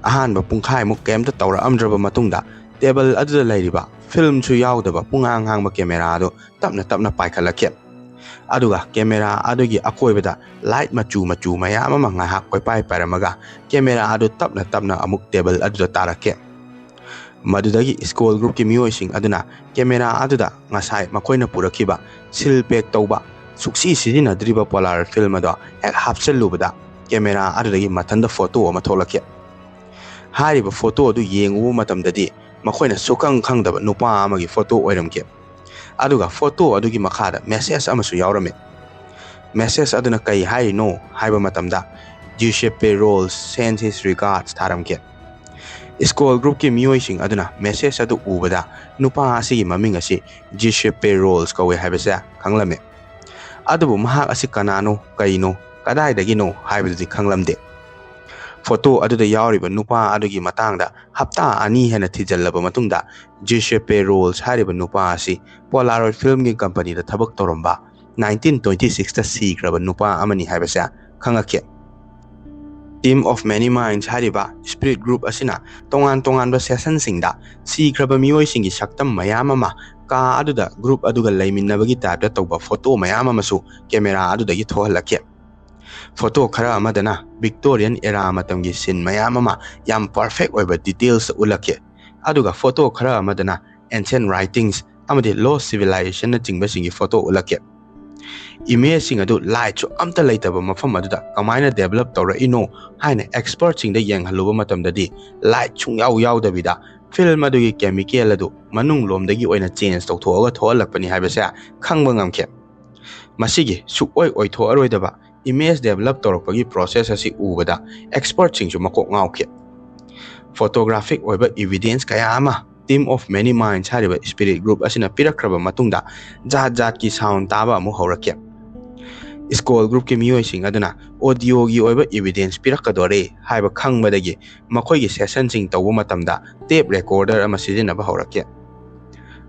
ꯑꯍꯥꯟꯕ ꯄꯨꯡꯈꯥꯏꯃꯨꯛ ꯀꯩꯝꯇ ꯇꯧꯔꯛꯑꯝꯗ꯭ꯔꯕ ꯃꯇꯨꯡꯗ table ꯑꯗꯨꯗ ꯂꯩꯔꯤꯕ filmꯁꯨ ꯌꯥꯎꯗꯕ ꯄꯨꯡꯍꯥꯡ ꯍꯥꯡꯕ camera ꯑꯗꯨ ꯇꯞꯅ ꯇꯞꯅ ꯄꯥꯏꯈꯠꯂꯛꯈꯤ꯫ ꯑꯗꯨꯒ camera ꯑꯗꯨꯒꯤ ꯑꯀꯣꯏꯕꯗ light ꯃꯆꯨ ꯃꯆꯨ ꯃꯌꯥꯝ ꯑꯃ ꯉꯥꯏꯍꯥꯛ ꯀꯣꯏꯄꯥꯏ ꯄꯥꯏꯔꯝꯃꯒ camera ꯑꯗꯨ ꯇꯞꯅ ꯇꯞꯅ ꯑꯃꯨꯛ table ꯑꯗꯨꯗ ꯇꯥꯔꯛꯈꯤ꯫ ꯃꯗꯨꯗꯒꯤ Skull groupꯀꯤ ꯃꯤꯑꯣꯏꯁꯤꯡ ꯑꯗꯨꯅ camera ꯑꯗꯨꯗ ꯉꯁꯥꯏ ꯃꯈꯣꯏꯅ ꯄꯨꯔꯛꯈꯤꯕ seal pack ꯇꯧꯕ, ꯁꯨꯛꯁꯤ ꯁꯤꯖꯤꯟꯅꯗ꯭ꯔꯤꯕ Polaroid film ꯑꯗꯣ ꯍꯦꯛ ꯍꯥꯞꯆꯤꯜꯂꯨꯕꯗ camera ꯑꯗꯨꯗꯒꯤ ꯃꯊꯟꯇ photo ꯑꯃ ꯊꯣꯛꯂꯛꯈꯤ꯫ ꯍꯥꯏꯔꯤꯕ photo ꯑꯗꯨ ꯌꯦꯡꯉꯨꯕ ꯃꯇꯝꯗꯗꯤ ꯃꯈꯣꯏꯅ ꯁꯨꯛꯈꯪ ꯈꯪꯗꯕ ꯅꯨꯄꯥ ꯑꯃꯒꯤ photo ꯑꯣꯏꯔꯝꯈꯤ꯫ ꯑꯗꯨꯒ photo ꯑꯗꯨꯒꯤ ꯃꯈꯥꯗ message ꯑꯃꯁꯨ ꯌꯥꯎꯔꯝꯃꯤ꯫ Message ꯑꯗꯨꯅ ꯀꯩ ꯍꯥꯏꯔꯤꯅꯣ ꯍꯥꯏꯕ ꯃꯇꯝꯗ, "Giuseppe Rolls sends his regards" ꯊꯥꯔꯝꯈꯤ꯫ Skull groupꯀꯤ ꯃꯤꯑꯣꯏꯁꯤꯡ ꯑꯗꯨꯅ message ꯑꯗꯨ ꯎꯕꯗ ꯅꯨꯄꯥ ꯑꯁꯤꯒꯤ ꯃꯃꯤꯡ ꯑꯁꯤ Giuseppe Rolls ꯀꯧꯏ ꯍꯥꯏꯕꯁꯦ ꯈꯪꯂꯝꯃꯤ꯫ ꯑꯗꯨꯕꯨ ꯃꯍꯥꯛ ꯑꯁꯤ ꯀꯅꯥꯅꯣ, ꯀꯩꯅꯣ, ꯀꯗꯥꯏꯗꯒꯤꯅꯣ ꯍꯥꯏꯕꯗꯨꯗꯤ ꯈꯪꯂꯝꯗꯦ꯫ Photo ꯑꯗꯨꯗ ꯌꯥꯎꯔꯤꯕ ꯅꯨꯄꯥ ꯑꯗꯨꯒꯤ ꯃꯇꯥꯡꯗ ꯍꯞꯇꯥ ꯑꯅꯤ ꯍꯦꯟꯅ ꯊꯤꯖꯤꯜꯂꯕ ꯃꯇꯨꯡꯗ Giuseppe Rolls ꯍꯥꯏꯔꯤꯕ ꯅꯨꯄꯥ ꯑꯁꯤ Polaroid filmꯒꯤ companyꯗ ꯊꯕꯛ ꯇꯧꯔꯝꯕ nineteen twenty sixꯇ ꯁꯤꯈ꯭ꯔꯕ ꯅꯨꯄꯥ ꯑꯃꯅꯤ ꯍꯥꯏꯕꯁꯦ ꯈꯪꯉꯛꯈꯤ꯫ Team of Many Minds ꯍꯥꯏꯔꯤꯕ spirit group ꯑꯁꯤꯅ ꯇꯣꯉꯥꯟ ꯇꯣꯉꯥꯟꯕ sessionꯁꯤꯡꯗ ꯁꯤꯈ꯭ꯔꯕ ꯃꯤꯑꯣꯏꯁꯤꯡꯒꯤ ꯁꯛꯇꯝ ꯃꯌꯥꯝ ꯑꯃ ꯀꯥ ꯑꯗꯨꯗ group ꯑꯗꯨꯒ ꯂꯩꯃꯤꯟꯅꯕꯒꯤ typeꯇ ꯇꯧꯕ photo ꯃꯌꯥꯝ ꯑꯃꯁꯨ camera ꯑꯗꯨꯗꯒꯤ ꯊꯣꯛꯍꯜꯂꯛꯈꯤ꯫ Photo ꯈꯔ ꯑꯃꯗꯅ Victorian era ꯃꯇꯝꯒꯤ scene ꯃꯌꯥꯝ ꯑꯃ ꯌꯥꯝ perfect ꯑꯣꯏꯕ detailsꯇ ꯎꯠꯂꯛꯈꯤ꯫ ꯑꯗꯨꯒ photo ꯈꯔ ꯑꯃꯗꯅ ancient writings, ꯑꯃꯗꯤ lost civilizationꯅꯆꯤꯡꯕꯁꯤꯡꯒꯤ photo ꯎꯠꯂꯛꯈꯤ꯫ Imageꯁꯤꯡ ꯑꯗꯨ lightꯁꯨ ꯑꯝꯇ ꯂꯩꯇꯕ ꯃꯐꯝ ꯑꯗꯨꯗ ꯀꯃꯥꯏꯅ develop ꯇꯧꯔꯛꯏꯅꯣ ꯍꯥꯏꯅ expertꯁꯤꯡꯗ ꯌꯦꯡꯍꯜꯂꯨꯕ ꯃꯇꯝꯗꯗꯤ light ꯁꯨꯡꯌꯥꯎ ꯌꯥꯎꯗꯕꯤꯗ film ꯑꯗꯨꯒꯤ chemical ꯑꯗꯨ ꯃꯅꯨꯡ ꯂꯣꯝꯗꯒꯤ ꯑꯣꯏꯅ change ꯇꯧꯊꯣꯛꯑꯒ ꯊꯣꯛꯍꯜꯂꯛꯄꯅꯤ ꯍꯥꯏꯕꯁꯦ ꯈꯪꯕ ꯉꯝꯈꯤ꯫ ꯃꯁꯤꯒꯤ ꯁꯨꯛꯑꯣꯏ ꯑꯣꯏꯊꯣꯛꯑꯔꯣꯏꯗꯕ image develop ꯇꯧꯔꯛꯄꯒꯤ process ꯑꯁꯤ ꯎꯕꯗ expertꯁꯤꯡꯁꯨ ꯃꯀꯣꯛ ꯉꯥꯎꯈꯤ꯫ Photographic ꯑꯣꯏꯕ evidence ꯀꯌꯥ ꯑꯃ Team of Many Minds ꯍꯥꯏꯔꯤꯕ spirit group ꯑꯁꯤꯅ ꯄꯤꯔꯛꯈ꯭ꯔꯕ ꯃꯇꯨꯡꯗ ꯖꯥꯠ ꯖꯥꯠꯀꯤ sound ꯇꯥꯕ ꯑꯃꯨꯛ ꯍꯧꯔꯛꯈꯤ꯫ Skoll Groupꯀꯤ ꯃꯤꯑꯣꯏꯁꯤꯡ ꯑꯗꯨꯅ audioꯒꯤ ꯑꯣꯏꯕ evidence ꯄꯤꯔꯛꯀꯗꯣꯔꯦ ꯍꯥꯏꯕ ꯈꯪꯕꯗꯒꯤ ꯃꯈꯣꯏꯒꯤ sessionꯁꯤꯡ ꯇꯧꯕ ꯃꯇꯝꯗ tape recorder ꯑꯃ ꯁꯤꯖꯤꯟꯅꯕ ꯍꯧꯔꯛꯈꯤ꯫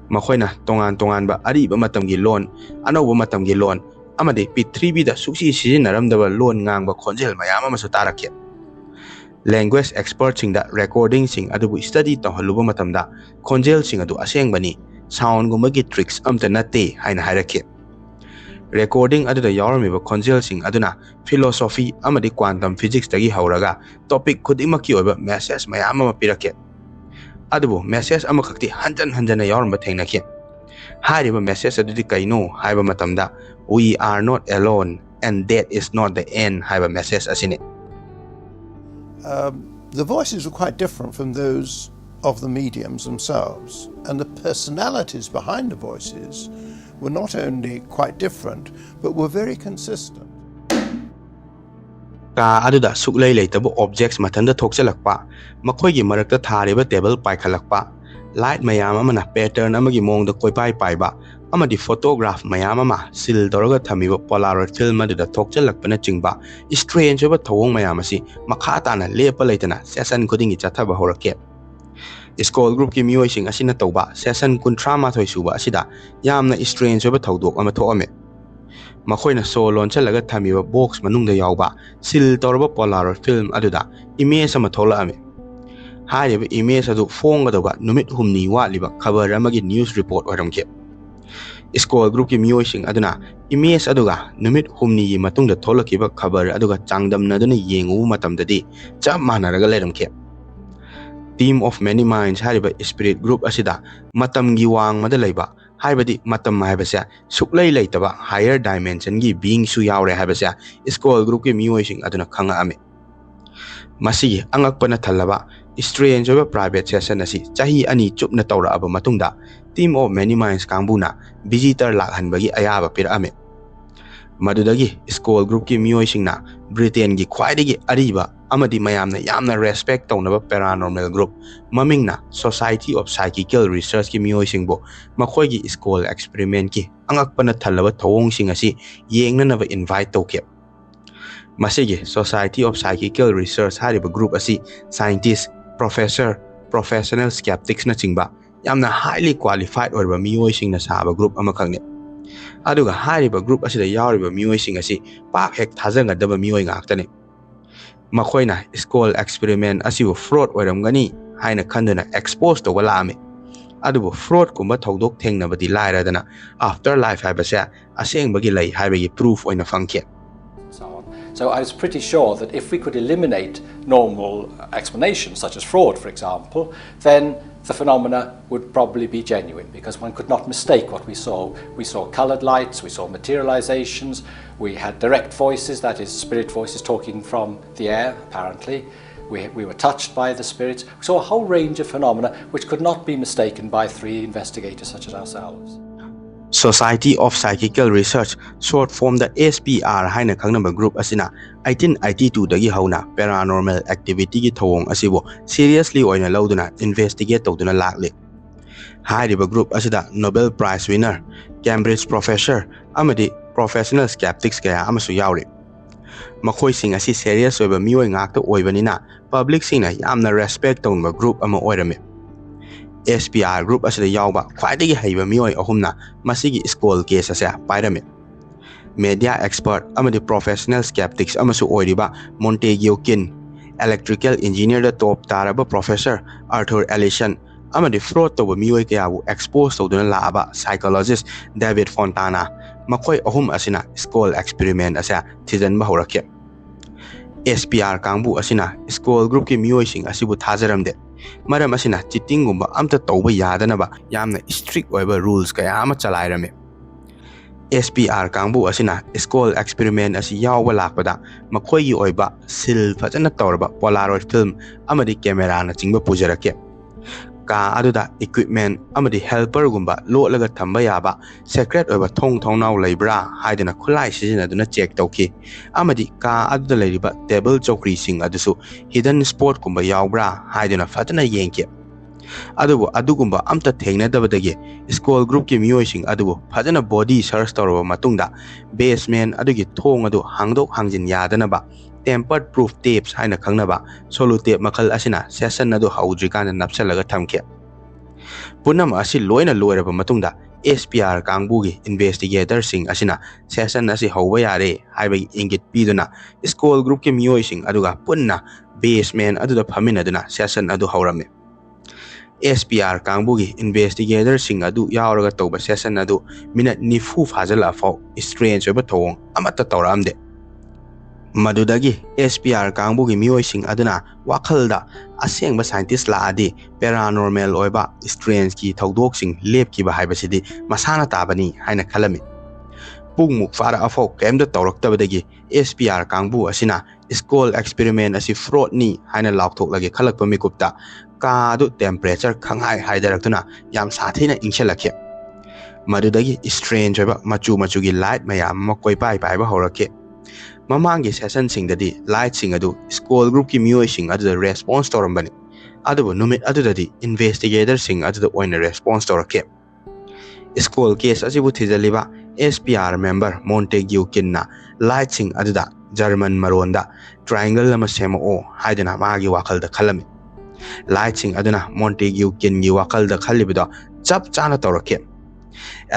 ꯃꯈꯣꯏꯅ ꯇꯣꯉꯥꯟ ꯇꯣꯉꯥꯟꯕ ꯑꯔꯤꯕ ꯃꯇꯝꯒꯤ ꯂꯣꯟ, ꯑꯅꯧꯕ ꯃꯇꯝꯒꯤ ꯂꯣꯟ, ꯑꯃꯗꯤ ꯄ꯭ꯔꯤꯊꯤꯕꯤꯗ ꯁꯨꯛꯁꯤ ꯁꯤꯖꯤꯟꯅꯔꯝꯗꯕ ꯂꯣꯟ ꯉꯥꯡꯕ ꯈꯣꯟꯖꯦꯜ ꯃꯌꯥꯝ ꯑꯃꯁꯨ ꯇꯥꯔꯛꯈꯤ꯫ Language expertꯁꯤꯡꯗ recordingꯁꯤꯡ ꯑꯗꯨꯕꯨ study ꯇꯧꯍꯜꯂꯨꯕ ꯃꯇꯝꯗ ꯈꯣꯟꯖꯦꯜꯁꯤꯡ ꯑꯗꯨ ꯑꯁꯦꯡꯕꯅꯤ, soundꯒꯨꯝꯕꯒꯤ tricks ꯑꯝꯇ ꯅꯠꯇꯦ ꯍꯥꯏꯅ ꯍꯥꯏꯔꯛꯈꯤ꯫ Recording ꯑꯗꯨꯗ ꯌꯥꯎꯔꯝꯃꯤꯕ ꯈꯣꯟꯖꯦꯜꯁꯤꯡ ꯑꯗꯨꯅ philosophy ꯑꯃꯗꯤ quantum physicsꯇꯒꯤ ꯍꯧꯔꯒ topic ꯈꯨꯗꯤꯡꯃꯛꯀꯤ ꯑꯣꯏꯕ message ꯃꯌꯥꯝ ꯑꯃ ꯄꯤꯔꯛꯈꯤ꯫ ꯑꯗꯨꯕꯨ message ꯑꯃꯈꯛꯇꯤ ꯍꯟꯖꯟ ꯍꯟꯖꯟꯅ ꯌꯥꯎꯔꯝꯕ ꯊꯦꯡꯅꯈꯤ꯫ ꯍꯥꯏꯔꯤꯕ message ꯑꯗꯨꯗꯤ ꯀꯩꯅꯣ ꯍꯥꯏꯕ ꯃꯇꯝꯗ, "We are not alone and death is not the end" ꯍꯥꯏꯕ message ꯑꯁꯤꯅꯤ꯫ Um, the voices were quite different from those of the mediums themselves, and the personalities behind the voices were not only quite different, but were very consistent. ꯀꯥ ꯑꯗꯨꯗ ꯁꯨꯛꯂꯩ ꯂꯩꯇꯕ objects ꯃꯊꯟꯇ ꯊꯣꯛꯆꯜꯂꯛꯄ, ꯃꯈꯣꯏꯒꯤ ꯃꯔꯛꯇ ꯊꯥꯔꯤꯕ table ꯄꯥꯏꯈꯠꯂꯛꯄ, light ꯃꯌꯥꯝ ꯑꯃꯅ pattern ꯑꯃꯒꯤ ꯃꯑꯣꯡꯗ ꯀꯣꯏꯄꯥꯏ ꯄꯥꯏꯕ, ꯑꯃꯗꯤ photograph ꯃꯌꯥꯝ ꯑꯃ seal ꯇꯧꯔꯒ ꯊꯝꯃꯤꯕ Polaroid film ꯑꯗꯨꯗ ꯊꯣꯛꯆꯜꯂꯛꯄꯅꯆꯤꯡꯕ strange ꯑꯣꯏꯕ ꯊꯧꯑꯣꯡ ꯃꯌꯥꯝ ꯑꯁꯤ ꯃꯈꯥ ꯇꯥꯅ ꯂꯦꯞꯄ ꯂꯩꯇꯅ session ꯈꯨꯗꯤꯡꯒꯤ ꯆꯠꯊꯕ ꯍꯧꯔꯛꯈꯤ꯫ Skoll Groupꯀꯤ ꯃꯤꯑꯣꯏꯁꯤꯡ ꯑꯁꯤꯅ ꯇꯧꯕ session ꯀꯨꯟꯊ꯭ꯔꯥ ꯃꯥꯊꯣꯏ ꯁꯨꯕ ꯑꯁꯤꯗ ꯌꯥꯝꯅ strange ꯑꯣꯏꯕ ꯊꯧꯗꯣꯛ ꯑꯃ ꯊꯣꯛꯑꯝꯃꯤ꯫ ꯃꯈꯣꯏꯅ ꯁꯣ ꯂꯣꯟꯁꯤꯜꯂꯒ ꯊꯝꯃꯤꯕ box ꯃꯅꯨꯡꯗ ꯌꯥꯎꯕ seal ꯇꯧꯔꯕ Polaroid film ꯑꯗꯨꯗ image ꯑꯃ ꯊꯣꯛꯂꯛꯑꯝꯃꯤ꯫ ꯍꯥꯏꯔꯤꯕ image ꯑꯗꯨ ꯐꯣꯡꯒꯗꯧꯕ ꯅꯨꯃꯤꯠ ꯍꯨꯝꯅꯤ ꯋꯥꯠꯂꯤꯕ ꯈꯕꯔ ꯑꯃꯒꯤ news report ꯑꯣꯏꯔꯝꯈꯤ꯫ Skoll Groupꯀꯤ ꯃꯤꯑꯣꯏꯁꯤꯡ ꯑꯗꯨꯅ image ꯑꯗꯨꯒ ꯅꯨꯃꯤꯠ ꯍꯨꯝꯅꯤꯒꯤ ꯃꯇꯨꯡꯗ ꯊꯣꯛꯂꯛꯈꯤꯕ ꯈꯕꯔ ꯑꯗꯨꯒ ꯆꯥꯡꯗꯝꯅꯗꯨꯅ ꯌꯦꯡꯉꯨꯕ ꯃꯇꯝꯗꯗꯤ ꯆꯞ ꯃꯥꯟꯅꯔꯒ ꯂꯩꯔꯝꯈꯤ꯫ Team of Many Minds ꯍꯥꯏꯔꯤꯕ spirit group ꯑꯁꯤꯗ ꯃꯇꯝꯒꯤ ꯋꯥꯡꯃꯗ ꯂꯩꯕ, ꯍꯥꯏꯕꯗꯤ ꯃꯇꯝ ꯍꯥꯏꯕꯁꯦ ꯁꯨꯛꯂꯩ ꯂꯩꯇꯕ higher dimensionꯒꯤ beingꯁꯨ ꯌꯥꯎꯔꯦ ꯍꯥꯏꯕꯁꯦ Skull groupꯀꯤ ꯃꯤꯑꯣꯏꯁꯤꯡ ꯑꯗꯨꯅ ꯈꯪꯉꯛꯑꯝꯃꯤ꯫ ꯃꯁꯤꯒꯤ ꯑꯉꯛꯄꯅ ꯊꯜꯂꯕ strange ꯑꯣꯏꯕ private session ꯑꯁꯤ ꯆꯍꯤ ꯑꯅꯤ ꯆꯨꯞꯅ ꯇꯧꯔꯛꯑꯕ ꯃꯇꯨꯡꯗ Team of Many Minds ꯀꯥꯡꯕꯨꯅ visitor ꯂꯥꯛꯍꯟꯕꯒꯤ ꯑꯌꯥꯕ ꯄꯤꯔꯛꯑꯝꯃꯤ꯫ ꯃꯗꯨꯗꯒꯤ Skull groupꯀꯤ ꯃꯤꯑꯣꯏꯁꯤꯡꯅ Britainꯒꯤ ꯈ꯭ꯋꯥꯏꯗꯒꯤ ꯑꯔꯤꯕ ꯑꯃꯗꯤ ꯃꯌꯥꯝꯅ ꯌꯥꯝꯅ respect ꯇꯧꯅꯕ paranormal group ꯃꯃꯤꯡꯅ Society of Psychical Researchꯀꯤ ꯃꯤꯑꯣꯏꯁꯤꯡꯕꯨ ꯃꯈꯣꯏꯒꯤ Skull experimentꯀꯤ ꯑꯉꯛꯄꯅ ꯊꯜꯂꯕ ꯊꯧꯑꯣꯡꯁꯤꯡ ꯑꯁꯤ ꯌꯦꯡꯅꯅꯕ invite ꯇꯧꯈꯤ꯫ ꯃꯁꯤꯒꯤ Society of Psychical Research ꯍꯥꯏꯔꯤꯕ group ꯑꯁꯤ scientist, professor, professional skepticsꯅꯆꯤꯡꯕ ꯌꯥꯝꯅ highly qualified ꯑꯣꯏꯔꯕ ꯃꯤꯑꯣꯏꯁꯤꯡꯅ ꯁꯥꯕ group ꯑꯃꯈꯛꯅꯤ꯫ ꯑꯗꯨꯒ ꯍꯥꯏꯔꯤꯕ group ꯑꯁꯤꯗ ꯌꯥꯎꯔꯤꯕ ꯃꯤꯑꯣꯏꯁꯤꯡ ꯑꯁꯤ ꯄꯥꯛ ꯍꯦꯛ ꯊꯥꯖꯒꯗꯕ ꯃꯤꯑꯣꯏ ꯉꯥꯛꯇꯅꯤ꯫ ꯃꯈꯣꯏꯅ Skull experiment ꯑꯁꯤꯕꯨ fraud ꯑꯣꯏꯔꯝꯒꯅꯤ ꯍꯥꯏꯅ ꯈꯟꯗꯨꯅ expose ꯇꯧꯕ ꯂꯥꯛꯑꯝꯃꯤ꯫ ꯑꯗꯨꯕꯨ fraudꯀꯨꯝꯕ ꯊꯧꯗꯣꯛ ꯊꯦꯡꯅꯕꯗꯤ ꯂꯥꯏꯔꯗꯅ after life ꯍꯥꯏꯕꯁꯦ ꯑꯁꯦꯡꯕꯒꯤ ꯂꯩ ꯍꯥꯏꯕꯒꯤ proof ꯑꯣꯏꯅ ꯐꯪꯈꯤ꯫ So on. So I was pretty sure that if we could eliminate normal explanations, such as fraud, for example, then the phenomena would probably be genuine, because one could not mistake what we saw. We saw colored lights, we saw materializations, we had direct voices, that is, spirit voices talking from the air, apparently. We, we were touched by the spirits. We saw a whole range of phenomena which could not be mistaken by three investigators such as ourselves. Society of Psychical Research, short formꯗ S P R ꯍꯥꯏꯅ ꯈꯪꯅꯕ group ꯑꯁꯤꯅ eighteen eighty twoꯗꯒꯤ ꯍꯧꯅ paranormal activityꯒꯤ ꯊꯧꯑꯣꯡ ꯑꯁꯤꯕꯨ seriously ꯑꯣꯏꯅ ꯂꯧꯗꯨꯅ investigate ꯇꯧꯗꯨꯅ ꯂꯥꯛꯂꯤ꯫ ꯍꯥꯏꯔꯤꯕ group ꯑꯁꯤꯗ Nobel Prize winner, Cambridge professor ꯑꯃꯗꯤ professional skeptics ꯀꯌꯥ ꯑꯃꯁꯨ ꯌꯥꯎꯔꯤ꯫ ꯃꯈꯣꯏꯁꯤꯡ ꯑꯁꯤ serious ꯑꯣꯏꯕ ꯃꯤꯑꯣꯏ ꯉꯥꯛꯇ ꯑꯣꯏꯕꯅꯤꯅ publicꯁꯤꯡꯅ ꯌꯥꯝꯅ respect ꯇꯧꯅꯕ group ꯑꯃ ꯑꯣꯏꯔꯝꯃꯤ꯫ S P R group ꯑꯁꯤꯗ ꯌꯥꯎꯕ ꯈ꯭ꯋꯥꯏꯗꯒꯤ ꯍꯩꯕ ꯃꯤꯑꯣꯏ ꯑꯍꯨꯝꯅ ꯃꯁꯤꯒꯤ Skull case ꯑꯁꯦ ꯄꯥꯏꯔꯝꯃꯤ꯫ Media expert ꯑꯃꯗꯤ professional skeptics ꯑꯃꯁꯨ ꯑꯣꯏꯔꯤꯕ Montague Keen, electrical engineerꯗ top ꯇꯥꯔꯕ professor Arthur Ellison ꯑꯃꯗꯤ fraud ꯇꯧꯕ ꯃꯤꯑꯣꯏ ꯀꯌꯥꯕꯨ expose ꯇꯧꯗꯨꯅ ꯂꯥꯛꯑꯕ psychologist David Fontana, ꯃꯈꯣꯏ ꯑꯍꯨꯝ ꯑꯁꯤꯅ Skull experiment ꯑꯁꯦ ꯊꯤꯖꯤꯟꯕ ꯍꯧꯔꯛꯈꯤ꯫ S P R ꯀꯥꯡꯕꯨ ꯑꯁꯤꯅ Skull groupꯀꯤ ꯃꯤꯑꯣꯏꯁꯤꯡ ꯑꯁꯤꯕꯨ ꯊꯥꯖꯔꯝꯗꯦ꯫ ꯃꯔꯝ ꯑꯁꯤꯅ ꯆꯤꯇꯤꯡꯒꯨꯝꯕ ꯑꯝꯇ ꯇꯧꯕ ꯌꯥꯗꯅꯕ ꯌꯥꯝꯅ ꯏꯁꯇ꯭ꯔꯤꯛ ꯑꯣꯏꯕ ꯔꯨꯜꯁ ꯀꯌꯥ ꯑꯃ ꯆꯂꯥꯏꯔꯝꯃꯤ꯫ ꯑꯦꯁ ꯄꯤ ꯑꯥꯔ ꯀꯥꯡꯕꯨ ꯑꯁꯤꯅ ꯁ꯭ꯀꯣꯜ ꯑꯦꯛꯁꯄꯦꯔꯤꯃꯦꯟ ꯑꯁꯤ ꯌꯥꯎꯕ ꯂꯥꯛꯄꯗ ꯃꯈꯣꯏꯒꯤ ꯑꯣꯏꯕ ꯁꯤꯜ ꯐꯖꯅ ꯇꯧꯔꯕ ꯄꯣꯂꯥꯔꯣꯏꯗ ꯐꯤꯜꯝ ꯑꯃꯗꯤ ꯀꯦꯃꯦꯔꯥꯅꯆꯤꯡꯕ ꯄꯨꯖꯔꯛꯈꯤ꯫ ꯀꯥ ꯑꯗꯨꯗ ꯏꯀ꯭ꯋꯤꯞꯃꯦꯟ ꯑꯃꯗꯤ ꯍꯦꯜꯄꯔꯒꯨꯝꯕ ꯂꯣꯠꯂꯒ ꯊꯝꯕ ꯌꯥꯕ ꯁꯦꯀ꯭ꯔꯦꯠ ꯑꯣꯏꯕ ꯊꯣꯡ ꯊꯣꯡꯅꯥꯎ ꯂꯩꯕ꯭ꯔꯥ ꯍꯥꯏꯗꯨꯅ ꯈꯨꯠꯂꯥꯏ ꯁꯤꯖꯤꯟꯅꯗꯨꯅ ꯆꯦꯛ ꯇꯧꯈꯤ꯫ ꯑꯃꯗꯤ ꯀꯥ ꯑꯗꯨꯗ ꯂꯩꯔꯤꯕ ꯇꯦꯕꯜ ꯆꯧꯀ꯭ꯔꯤꯁꯤꯡ ꯑꯗꯨꯁꯨ ꯍꯤꯗꯟ ꯁ꯭ꯄꯣꯠꯀꯨꯝꯕ ꯌꯥꯎꯕ꯭ꯔꯥ ꯍꯥꯏꯗꯨꯅ ꯐꯖꯅ ꯌꯦꯡꯈꯤ꯫ ꯑꯗꯨꯕꯨ ꯑꯗꯨꯒꯨꯝꯕ ꯑꯝꯇ ꯊꯦꯡꯅꯗꯕꯗꯒꯤ ꯁ꯭ꯀꯣꯜ ꯒ꯭ꯔꯨꯞꯀꯤ ꯃꯤꯑꯣꯏꯁꯤꯡ ꯑꯗꯨꯕꯨ ꯐꯖꯅ ꯕꯣꯗꯤ ꯁꯔꯆ ꯇꯧꯔꯕ ꯃꯇꯨꯡꯗ ꯕꯦꯁꯃꯦꯟ ꯑꯗꯨꯒꯤ ꯊꯣꯡ ꯑꯗꯨ ꯍꯥꯡꯗꯣꯛ ꯍꯥꯡꯖꯤꯟ ꯌꯥꯗꯅꯕ ꯇꯦꯝꯄꯔ ꯄ꯭ꯔꯨꯐ ꯇꯦꯞꯁ ꯍꯥꯏꯅ ꯈꯪꯅꯕ ꯁꯣꯂꯨ ꯇꯦꯞ ꯃꯈꯜ ꯑꯁꯤꯅ ꯁꯦꯁꯟ ꯑꯗꯨ ꯍꯧꯗ꯭ꯔꯤꯀꯥꯟꯗ ꯅꯞꯁꯤꯜꯂꯒ ꯊꯝꯈꯤ꯫ ꯄꯨꯝꯅꯃꯛ ꯑꯁꯤ ꯂꯣꯏꯅ ꯂꯣꯏꯔꯕ ꯃꯇꯨꯡꯗ ꯑꯦꯁ ꯄꯤ ꯑꯥꯔ ꯀꯥꯡꯕꯨꯒꯤ ꯏꯟꯚꯦꯁꯇꯤꯒꯦꯇꯔꯁꯤꯡ ꯑꯁꯤꯅ ꯁꯦꯁꯟ ꯑꯁꯤ ꯍꯧꯕ ꯌꯥꯔꯦ ꯍꯥꯏꯕꯒꯤ ꯏꯪꯒꯤꯠ ꯄꯤꯗꯨꯅ ꯁ꯭ꯀꯣꯜ ꯒ꯭ꯔꯨꯞꯀꯤ ꯃꯤꯑꯣꯏꯁꯤꯡ ꯑꯗꯨꯒ ꯄꯨꯟꯅ ꯕꯦꯁꯃꯦꯟ ꯑꯗꯨꯗ ꯐꯝꯃꯤꯟꯅꯗꯨꯅ ꯁꯦꯁꯟ ꯑꯗꯨ ꯍꯧꯔꯝꯃꯤ꯫ ꯑꯦꯁ ꯄꯤ ꯑꯥꯔ ꯀꯥꯡꯕꯨꯒꯤ ꯏꯟꯚꯦꯁꯇꯤꯒꯦꯇꯔꯁꯤꯡ ꯑꯗꯨ ꯌꯥꯎꯔꯒ ꯇꯧꯕ ꯁꯦꯁꯟ ꯑꯗꯨ ꯃꯤꯅꯠ ꯅꯤꯐꯨ ꯐꯥꯖꯤꯜꯂꯛꯑꯐꯥꯎ ꯏꯁꯇ꯭ꯔꯦꯟꯖ ꯑꯣꯏꯕ ꯊꯧꯑꯣꯡ ꯑꯃꯠꯇ ꯇꯧꯔꯛꯑꯝꯗꯦ꯫ ꯃꯗꯨꯗꯒꯤ ꯑꯦꯁ ꯄꯤ ꯑꯥꯔ ꯀꯥꯡꯕꯨꯒꯤ ꯃꯤꯑꯣꯏꯁꯤꯡ ꯑꯗꯨꯅ ꯋꯥꯈꯜꯗ ꯑꯁꯦꯡꯕ ꯁꯥꯏꯟꯇꯤꯁ ꯂꯥꯛꯑꯗꯤ ꯄꯦꯔꯥꯅꯣꯔꯃꯦꯜ ꯑꯣꯏꯕ ꯏꯁꯇ꯭ꯔꯦꯟꯖꯀꯤ ꯊꯧꯗꯣꯛꯁꯤꯡ ꯂꯦꯞꯈꯤꯕ ꯍꯥꯏꯕꯁꯤꯗꯤ ꯃꯁꯥꯅ ꯇꯥꯕꯅꯤ ꯍꯥꯏꯅ ꯈꯜꯂꯝꯃꯤ꯫ ꯄꯨꯡꯃꯨꯛ ꯐꯥꯔꯛꯑꯐꯥꯎ ꯀꯔꯤꯝꯇ ꯇꯧꯔꯛꯇꯕꯗꯒꯤ ꯑꯦꯁ ꯄꯤ ꯑꯥꯔ ꯀꯥꯡꯕꯨ ꯑꯁꯤꯅ ꯁ꯭ꯀꯣꯜ ꯑꯦꯛꯁꯄꯦꯔꯤꯃꯦꯟ ꯑꯁꯤ ꯐ꯭ꯔꯣꯗꯅꯤ ꯍꯥꯏꯅ ꯂꯥꯎꯊꯣꯛꯂꯒꯦ ꯈꯜꯂꯛꯄ ꯃꯤꯀꯨꯞꯇ ꯀꯥ ꯑꯗꯨ ꯇꯦꯝꯄꯔꯦꯆꯔ ꯈꯪꯍꯥꯏ ꯍꯥꯏꯗꯔꯛꯇꯨꯅ ꯌꯥꯝ ꯁꯥꯊꯤꯅ ꯏꯪꯁꯤꯜꯂꯛꯈꯤ꯫ ꯃꯗꯨꯗꯒꯤ ꯏꯁꯇ꯭ꯔꯦꯟꯖ ꯑꯣꯏꯕ ꯃꯆꯨ ꯃꯆꯨꯒꯤ ꯂꯥꯏꯠ ꯃꯌꯥꯝ ꯑꯃ ꯀꯣꯏꯄꯥꯏ ꯄꯥꯏꯕ ꯍꯧꯔꯛꯈꯤ꯫ ꯃꯃꯥꯡꯒꯤ ꯁꯦꯁꯟꯁꯤꯡꯗꯗꯤ ꯂꯥꯏꯠꯁꯤꯡ ꯑꯗꯨ ꯁ꯭ꯀꯣꯜ ꯒ꯭ꯔꯨꯞꯀꯤ ꯃꯤꯑꯣꯏꯁꯤꯡ ꯑꯗꯨꯗ ꯔꯦꯁꯄꯣꯟꯁ ꯇꯧꯔꯝꯕꯅꯤ, ꯑꯗꯨꯕꯨ ꯅꯨꯃꯤꯠ ꯑꯗꯨꯗꯗꯤ ꯏꯟꯚꯦꯁꯇꯤꯒꯦꯇꯔꯁꯤꯡ ꯑꯗꯨꯗ ꯑꯣꯏꯅ ꯔꯦꯁꯄꯣꯟꯁ ꯇꯧꯔꯛꯈꯤ꯫ ꯁ꯭ꯀꯣꯜ ꯀꯦꯁ ꯑꯁꯤꯕꯨ ꯊꯤꯖꯤꯜꯂꯤꯕ ꯑꯦꯁ ꯄꯤ ꯑꯥꯔ ꯃꯦꯝꯕꯔ ꯃꯣꯟꯇꯦꯒ꯭ꯌꯨ ꯀꯤꯟꯅ ꯂꯥꯏꯠꯁꯤꯡ ꯑꯗꯨꯗ ꯖꯔꯃꯟ ꯃꯔꯣꯟꯗ ꯇ꯭ꯔꯥꯏꯡꯒꯜ ꯑꯃ ꯁꯦꯝꯃꯛꯑꯣ ꯍꯥꯏꯗꯨꯅ ꯃꯥꯒꯤ ꯋꯥꯈꯜꯗ ꯈꯜꯂꯝꯃꯤ꯫ ꯂꯥꯏꯠꯁꯤꯡ ꯑꯗꯨꯅ ꯃꯣꯟꯇꯦꯒ꯭ꯌꯨ ꯀꯤꯟꯒꯤ ꯋꯥꯈꯜꯗ ꯈꯜꯂꯤꯕꯗꯣ ꯆꯞ ꯆꯥꯅ ꯇꯧꯔꯛꯈꯤ꯫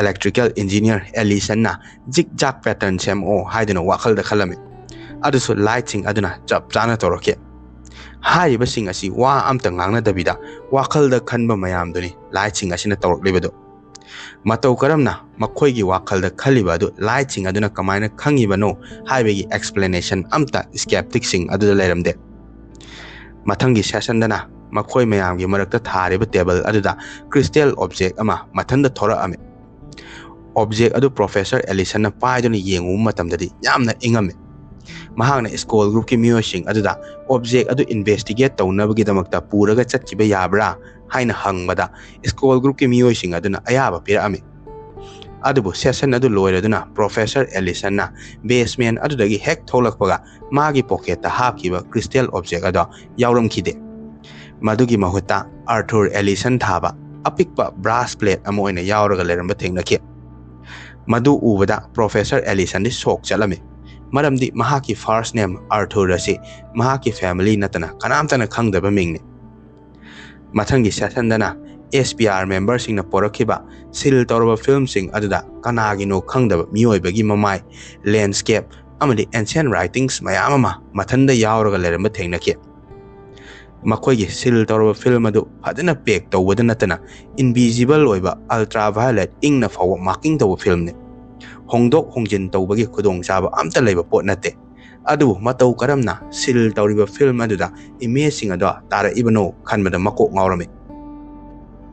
ꯏꯂꯦꯛꯇ꯭ꯔꯤꯀꯦꯜ ꯏꯟꯖꯤꯅꯤꯌꯔ ꯑꯦꯂꯤꯁꯟꯅ ꯖꯤꯛ ꯖꯥꯛ ꯄꯦꯇꯔꯟ ꯁꯦꯝꯃꯛꯑꯣ ꯍꯥꯏꯗꯨꯅ ꯋꯥꯈꯜꯗ ꯈꯜꯂꯝꯃꯤ꯫ ꯑꯗꯨꯁꯨ ꯂꯥꯏꯠꯁꯤꯡ ꯑꯗꯨꯅ ꯆꯞ ꯆꯥꯅ ꯇꯧꯔꯛꯈꯤ꯫ ꯍꯥꯏꯔꯤꯕꯁꯤꯡ ꯑꯁꯤ ꯋꯥ ꯑꯝꯇ ꯉꯥꯡꯅꯗꯕꯤꯗ ꯋꯥꯈꯜꯗ ꯈꯟꯕ ꯃꯌꯥꯝꯗꯨꯅꯤ ꯂꯥꯏꯠꯁꯤꯡ ꯑꯁꯤꯅ ꯇꯧꯔꯛꯂꯤꯕꯗꯨ꯫ ꯃꯇꯧ ꯀꯔꯝꯅ ꯃꯈꯣꯏꯒꯤ ꯋꯥꯈꯜꯗ ꯈꯜꯂꯤꯕ ꯑꯗꯨ ꯂꯥꯏꯠꯁꯤꯡ ꯑꯗꯨꯅ ꯀꯃꯥꯏꯅ ꯈꯪꯉꯤꯕꯅꯣ ꯍꯥꯏꯕꯒꯤ ꯑꯦꯛꯁꯄ꯭ꯂꯦꯅꯦꯁꯟ ꯑꯝꯇ ꯁ꯭ꯀꯦꯞꯇꯤꯛꯁꯤꯡ ꯑꯗꯨꯗ ꯂꯩꯔꯝꯗꯦ꯫ ꯃꯊꯪꯒꯤ ꯁꯦꯁꯟꯗꯅ ꯃꯈꯣꯏ ꯃꯌꯥꯝꯒꯤ ꯃꯔꯛꯇ ꯊꯥꯔꯤꯕ ꯇꯦꯕꯜ ꯑꯗꯨꯗ ꯀ꯭ꯔꯤꯁꯇꯦꯜ ꯑꯣꯕꯖꯦꯛ ꯑꯃ ꯃꯊꯟꯇ ꯊꯣꯔꯛꯑꯝꯃꯤ꯫ ꯑꯣꯕꯖꯦꯛ ꯑꯗꯨ ꯄ꯭ꯔꯣꯐꯦꯁꯔ ꯑꯦꯂꯤꯁꯟꯅ ꯄꯥꯏꯗꯨꯅ ꯌꯦꯡꯉꯨꯕ ꯃꯇꯝꯗꯗꯤ ꯌꯥꯝꯅ ꯏꯪꯉꯝꯃꯤ꯫ ꯃꯍꯥꯛꯅ ꯁ꯭ꯀꯣꯜ ꯒ꯭ꯔꯨꯞꯀꯤ ꯃꯤꯑꯣꯏꯁꯤꯡ ꯑꯗꯨꯗ ꯑꯣꯕꯖꯦꯛ ꯑꯗꯨ ꯏꯟꯚꯦꯁꯇꯤꯒꯦꯠ ꯇꯧꯅꯕꯒꯤꯗꯃꯛꯇ ꯄꯨꯔꯒ ꯆꯠꯈꯤꯕ ꯌꯥꯕ꯭ꯔꯥ ꯍꯥꯏꯅ ꯍꯪꯕꯗ, ꯁ꯭ꯀꯣꯜ ꯒ꯭ꯔꯨꯞꯀꯤ ꯃꯤꯑꯣꯏꯁꯤꯡ ꯑꯗꯨꯅ ꯑꯌꯥꯕ ꯄꯤꯔꯛꯑꯝꯃꯤ꯫ ꯑꯗꯨꯕꯨ ꯁꯦꯁꯟ ꯑꯗꯨ ꯂꯣꯏꯔꯗꯨꯅ ꯄ꯭ꯔꯣꯐꯦꯁꯔ ꯑꯦꯂꯤꯁꯟꯅ ꯕꯦꯁꯃꯦꯟ ꯑꯗꯨꯗꯒꯤ ꯍꯦꯛ ꯊꯣꯛꯂꯛꯄꯒ ꯃꯥꯒꯤ ꯄꯣꯀꯦꯠꯇ ꯍꯥꯞꯈꯤꯕ ꯀ꯭ꯔꯤꯁꯇꯦꯜ ꯑꯣꯕꯖꯦꯛ ꯑꯗꯣ ꯌꯥꯎꯔꯝꯈꯤꯗꯦ꯫ ꯃꯗꯨꯒꯤ ꯃꯍꯨꯠꯇ ꯑꯥꯔꯊꯨꯔ ꯑꯦꯂꯤꯁꯟ ꯊꯥꯕ ꯑꯄꯤꯛꯄ ꯕ꯭ꯔꯥꯁ ꯄ꯭ꯂꯦꯠ ꯑꯃ ꯑꯣꯏꯅ ꯌꯥꯎꯔꯒ ꯂꯩꯔꯝꯕ ꯊꯦꯡꯅꯈꯤ꯫ ꯃꯗꯨ ꯎꯕꯗ ꯄ꯭ꯔꯣꯐꯦꯁꯔ ꯑꯦꯂꯤꯁꯟꯗꯤ ꯁꯣꯛ ꯆꯠꯂꯝꯃꯤ, ꯃꯔꯝꯗꯤ ꯃꯍꯥꯛꯀꯤ ꯐꯥꯔꯁ ꯅꯦꯝ ꯑꯥꯔꯊꯨꯔ ꯑꯁꯤ ꯃꯍꯥꯛꯀꯤ ꯐꯦꯃꯤꯂꯤ ꯅꯠꯇꯅ ꯀꯅꯥꯝꯇꯅ ꯈꯪꯗꯕ ꯃꯤꯡꯅꯤ꯫ ꯃꯊꯪꯒꯤ ꯁꯦꯁꯟꯗꯅ ꯑꯦꯁ ꯄꯤ ꯑꯥꯔ ꯃꯦꯝꯕꯔꯁꯤꯡꯅ ꯄꯨꯔꯛꯈꯤꯕ ꯁꯤꯜ ꯇꯧꯔꯕ ꯐꯤꯜꯝꯁꯤꯡ ꯑꯗꯨꯗ ꯀꯅꯥꯒꯤꯅꯣ ꯈꯪꯗꯕ ꯃꯤꯑꯣꯏꯕꯒꯤ ꯃꯃꯥꯏ, ꯂꯦꯟꯁꯀꯦꯞ ꯑꯃꯗꯤ ꯑꯦꯟꯁꯤꯌꯟ ꯔꯥꯏꯇꯤꯡꯁ ꯃꯌꯥꯝ ꯑꯃ ꯃꯊꯟꯗ ꯌꯥꯎꯔꯒ ꯂꯩꯔꯝꯕ ꯊꯦꯡꯅꯈꯤ꯫ ꯃꯈꯣꯏꯒꯤ ꯁꯤꯜ ꯇꯧꯔꯕ ꯐꯤꯜꯝ ꯑꯗꯨ ꯐꯖꯅ ꯄꯦꯛ ꯇꯧꯕꯗ ꯅꯠꯇꯅ ꯏꯟꯚꯤꯖꯤꯕꯜ ꯑꯣꯏꯕ ꯑꯜꯇ꯭ꯔꯥ ꯚꯥꯏꯑꯣꯂꯦꯠ ꯏꯪꯅ ꯐꯥꯎꯕ ꯃꯥꯔꯀꯤꯡ ꯇꯧꯕ ꯐꯤꯜꯝꯅꯤ꯫ ꯍꯣꯡꯗꯣꯛ ꯍꯣꯡꯖꯤꯟ ꯇꯧꯕꯒꯤ ꯈꯨꯗꯣꯡꯆꯥꯕ ꯑꯝꯇ ꯂꯩꯕ ꯄꯣꯠ ꯅꯠꯇꯦ꯫ ꯑꯗꯨꯕꯨ ꯃꯇꯧ ꯀꯔꯝꯅ ꯁꯤꯜ ꯇꯧꯔꯤꯕ ꯐꯤꯜꯝ ꯑꯗꯨꯗ ꯏꯃꯦꯖꯁꯤꯡ ꯑꯗꯣ ꯇꯥꯔꯛꯏꯕꯅꯣ ꯈꯟꯕꯗ ꯃꯀꯣꯛ ꯉꯥꯎꯔꯝꯃꯤ꯫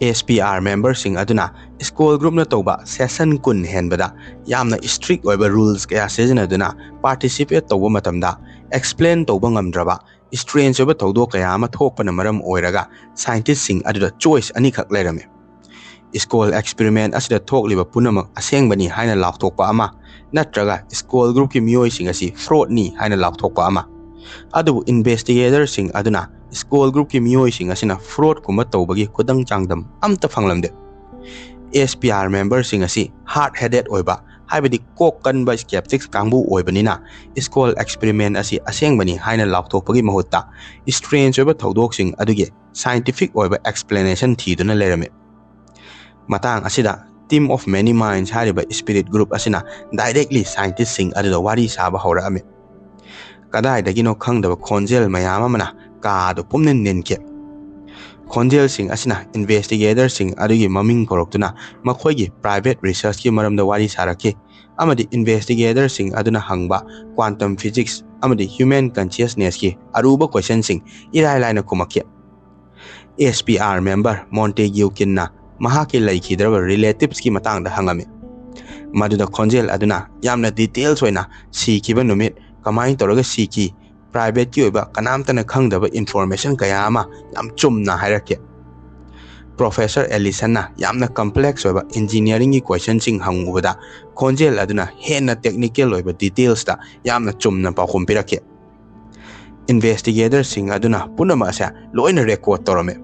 ꯑꯦꯁ ꯄꯤ ꯑꯥꯔ ꯃꯦꯝꯕꯔꯁꯤꯡ ꯑꯗꯨꯅ ꯁ꯭ꯀꯣꯜ ꯒ꯭ꯔꯨꯞꯅ ꯇꯧꯕ ꯁꯦꯁꯟ ꯀꯨꯟ ꯍꯦꯟꯕꯗ ꯌꯥꯝꯅ ꯏꯁꯇ꯭ꯔꯤꯛ ꯑꯣꯏꯕ ꯔꯨꯜꯁ ꯀꯌꯥ ꯁꯤꯖꯤꯟꯅꯗꯨꯅ ꯄꯥꯔꯇꯤꯁꯤꯄꯦꯠ ꯇꯧꯕ ꯃꯇꯝꯗ ꯑꯦꯛꯁꯄ꯭ꯂꯦꯟ ꯇꯧꯕ ꯉꯝꯗ꯭ꯔꯕ ꯏꯁꯇ꯭ꯔꯦꯟꯖ ꯑꯣꯏꯕ ꯊꯧꯗꯣꯛ ꯀꯌꯥ ꯑꯃ ꯊꯣꯛꯄꯅ ꯃꯔꯝ ꯑꯣꯏꯔꯒ ꯁꯥꯏꯟꯇꯤꯁꯁꯤꯡ ꯑꯗꯨꯗ ꯆꯣꯏꯁ ꯑꯅꯤꯈꯛ ꯂꯩꯔꯝꯃꯤ꯫ ꯁ꯭ꯀꯣꯜ ꯑꯦꯛꯁꯄꯦꯔꯤꯃꯦꯟ ꯑꯁꯤꯗ ꯊꯣꯛꯂꯤꯕ ꯄꯨꯝꯅꯃꯛ ꯑꯁꯦꯡꯕꯅꯤ ꯍꯥꯏꯅ ꯂꯥꯎꯊꯣꯛꯄ ꯑꯃ, ꯅꯠꯇ꯭ꯔꯒ ꯁ꯭ꯀꯣꯜ ꯒ꯭ꯔꯨꯞꯀꯤ ꯃꯤꯑꯣꯏꯁꯤꯡ ꯑꯁꯤ ꯐ꯭ꯔꯣꯗꯅꯤ ꯍꯥꯏꯅ ꯂꯥꯎꯊꯣꯛꯄ ꯑꯃ꯫ ꯑꯗꯨꯕꯨ ꯏꯟꯚꯦꯁꯇꯤꯒꯦꯇꯔꯁꯤꯡ ꯑꯗꯨꯅ ꯁ꯭ꯀꯣꯜ ꯒ꯭ꯔꯨꯞꯀꯤ ꯃꯤꯑꯣꯏꯁꯤꯡ ꯑꯁꯤꯅ ꯐ꯭ꯔꯣꯗꯀꯨꯝꯕ ꯇꯧꯕꯒꯤ ꯈꯨꯗꯝ ꯆꯥꯡꯗꯝ ꯑꯝꯇ ꯐꯪꯂꯝꯗꯦ꯫ ꯑꯦꯁ ꯄꯤ ꯑꯥꯔ ꯃꯦꯝꯕꯔꯁꯤꯡ ꯑꯁꯤ ꯍꯥꯔꯗ ꯍꯦꯗꯦꯠ ꯑꯣꯏꯕ, ꯍꯥꯏꯕꯗꯤ ꯀꯣꯛ ꯀꯟꯕ ꯁ꯭ꯀꯦꯞꯇꯤꯛꯁ ꯀꯥꯡꯕꯨ ꯑꯣꯏꯕꯅꯤꯅ, ꯁ꯭ꯀꯣꯜ ꯑꯦꯛꯁꯄꯦꯔꯤꯃꯦꯟ ꯑꯁꯤ ꯑꯁꯦꯡꯕꯅꯤ ꯍꯥꯏꯅ ꯂꯥꯎꯊꯣꯛꯄꯒꯤ ꯃꯍꯨꯠꯇ ꯏꯁꯇ꯭ꯔꯦꯟꯖ ꯑꯣꯏꯕ ꯊꯧꯗꯣꯛꯁꯤꯡ ꯑꯗꯨꯒꯤ ꯁꯥꯏꯟꯇꯤꯐꯤꯛ ꯑꯣꯏꯕ ꯑꯦꯛꯁꯄ꯭ꯂꯦꯅꯦꯁꯟ ꯊꯤꯗꯨꯅ ꯂꯩꯔꯝꯃꯤ꯫ ꯃꯇꯥꯡ ꯑꯁꯤꯗ Team of Many Minds ꯍꯥꯏꯔꯤꯕ ꯁ꯭ꯄꯤꯔꯤꯠ ꯒ꯭ꯔꯨꯞ ꯑꯁꯤꯅ ꯗꯥꯏꯔꯦꯛꯂꯤ ꯁꯥꯏꯟꯇꯤꯁꯁꯤꯡ ꯑꯗꯨꯗ ꯋꯥꯔꯤ ꯁꯥꯕ ꯍꯧꯔꯛꯑꯝꯃꯤ꯫ ꯀꯗꯥꯏꯗꯒꯤꯅꯣ ꯈꯪꯗꯕ ꯈꯣꯟꯖꯦꯜ ꯃꯌꯥꯝ ꯑꯃꯅ ꯀꯥ ꯑꯗꯨ ꯄꯨꯝꯅꯤꯟ ꯅꯤꯟꯈꯤ꯫ ꯈꯣꯟꯖꯦꯜꯁꯤꯡ ꯑꯁꯤꯅ ꯏꯟꯚꯦꯁꯇꯤꯒꯦꯇꯔꯁꯤꯡ ꯑꯗꯨꯒꯤ ꯃꯃꯤꯡ ꯀꯧꯔꯛꯇꯨꯅ ꯃꯈꯣꯏꯒꯤ ꯄ꯭ꯔꯥꯏꯚꯦꯠ ꯔꯤꯁꯔꯆꯀꯤ ꯃꯔꯝꯗ ꯋꯥꯔꯤ ꯁꯥꯔꯛꯈꯤ, ꯑꯃꯗꯤ ꯏꯟꯚꯦꯁꯇꯤꯒꯦꯇꯔꯁꯤꯡ ꯑꯗꯨꯅ ꯍꯪꯕ ꯀ꯭ꯋꯥꯟꯇꯝ ꯐꯤꯖꯤꯛꯁ ꯑꯃꯗꯤ ꯍ꯭ꯌꯨꯃꯦꯟ ꯀꯟꯁꯤꯌꯁꯅꯦꯁꯀꯤ ꯑꯔꯨꯕ ꯀꯣꯏꯁꯟꯁꯤꯡ ꯏꯔꯥꯏ ꯂꯥꯏꯅ ꯈꯨꯝꯃꯛꯈꯤ꯫ S P R member Montague Kinꯅ ꯃꯍꯥꯛꯀꯤ ꯂꯩꯈꯤꯗ꯭ꯔꯕ relatives ꯀꯤ ꯃꯇꯥꯡꯗ ꯍꯪꯉꯝꯃꯤ꯫ ꯃꯗꯨꯗ ꯈꯣꯟꯖꯦꯜ ꯑꯗꯨꯅ ꯌꯥꯝꯅ details ꯑꯣꯏꯅ ꯁꯤꯈꯤꯕ ꯅꯨꯃꯤꯠ, ꯀꯃꯥꯏꯅ ꯇꯧꯔꯒ ꯁꯤꯈꯤ, private ꯀꯤ ꯑꯣꯏꯕ ꯀꯅꯥꯝꯇꯅ ꯈꯪꯗꯕ information ꯀꯌꯥ ꯑꯃ ꯌꯥꯝ ꯆꯨꯝꯅ ꯍꯥꯏꯔꯛꯈꯤ꯫ Professor Ellisonꯅ ꯌꯥꯝꯅ complex ꯑꯣꯏꯕ engineering ꯒꯤ question ꯁꯤꯡ ꯍꯪꯉꯨꯕꯗ ꯈꯣꯟꯖꯦꯜ ꯑꯗꯨꯅ ꯍꯦꯟꯅ technical ꯑꯣꯏꯕ details ꯇ ꯌꯥꯝꯅ ꯆꯨꯝꯅ ꯄꯥꯎꯈꯨꯝ ꯄꯤꯔꯛꯈꯤ꯫ Investigator ꯁꯤꯡ ꯑꯗꯨꯅ ꯄꯨꯝꯅꯃꯛ ꯑꯁꯦ ꯂꯣꯏꯅ record ꯇꯧꯔꯝꯃꯤ꯫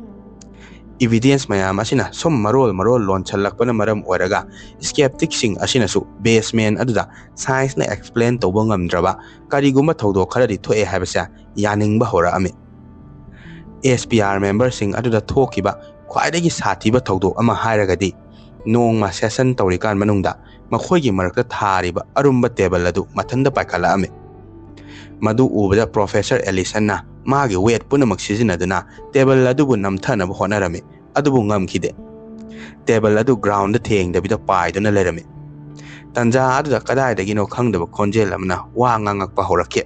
Evidence ꯃꯌꯥꯝ ꯑꯁꯤꯅ ꯁꯨꯝ ꯃꯔꯣꯜ ꯃꯔꯣꯜ ꯂꯣꯟꯁꯜꯂꯛꯄꯅ ꯃꯔꯝ ꯑꯣꯏꯔꯒ skeptic ꯁꯤꯡ ꯑꯁꯤꯅꯁꯨ basement ꯑꯗꯨꯗ science ꯅ explain ꯇꯧꯕ ꯉꯝꯗ꯭ꯔꯕ ꯀꯔꯤꯒꯨꯝꯕ ꯊꯧꯗꯣꯛ ꯈꯔꯗꯤ ꯊꯣꯛꯑꯦ ꯍꯥꯏꯕꯁꯦ ꯌꯥꯅꯤꯡꯕ ꯍꯧꯔꯛꯑꯝꯃꯤ꯫ S P R member ꯁꯤꯡ ꯑꯗꯨꯗ ꯊꯣꯛꯈꯤꯕ ꯈ꯭ꯋꯥꯏꯗꯒꯤ ꯁꯥꯊꯤꯕ ꯊꯧꯗꯣꯛ ꯑꯃ ꯍꯥꯏꯔꯒꯗꯤ, ꯅꯣꯡꯃ session ꯇꯧꯔꯤꯀꯥꯟ ꯃꯅꯨꯡꯗ ꯃꯈꯣꯏꯒꯤ ꯃꯔꯛꯇ ꯊꯥꯔꯤꯕ ꯑꯔꯨꯝꯕ table ꯑꯗꯨ ꯃꯊꯟꯇ ꯄꯥꯏꯈꯠꯂꯛꯑꯝꯃꯤ꯫ ꯃꯗꯨ ꯎꯕꯗ Professor Ellisonꯅ ꯃꯥꯒꯤ weight ꯄꯨꯝꯅꯃꯛ ꯁꯤꯖꯤꯟꯅꯗꯨꯅ table ꯑꯗꯨꯕꯨ ꯅꯝꯊꯅꯕ ꯍꯣꯠꯅꯔꯝꯃꯤ, ꯑꯗꯨꯕꯨ ꯉꯝꯈꯤꯗꯦ꯫ Table ꯑꯗꯨ ground ꯗ ꯊꯦꯡꯗꯕꯤꯗ ꯄꯥꯏꯗꯨꯅ ꯂꯩꯔꯝꯃꯤ꯫ ꯇꯟꯖꯥ ꯑꯗꯨꯗ ꯀꯗꯥꯏꯗꯒꯤꯅꯣ ꯈꯪꯗꯕ ꯈꯣꯟꯖꯦꯜ ꯑꯃꯅ ꯋꯥ ꯉꯥꯡꯉꯛꯄ ꯍꯧꯔꯛꯈꯤ꯫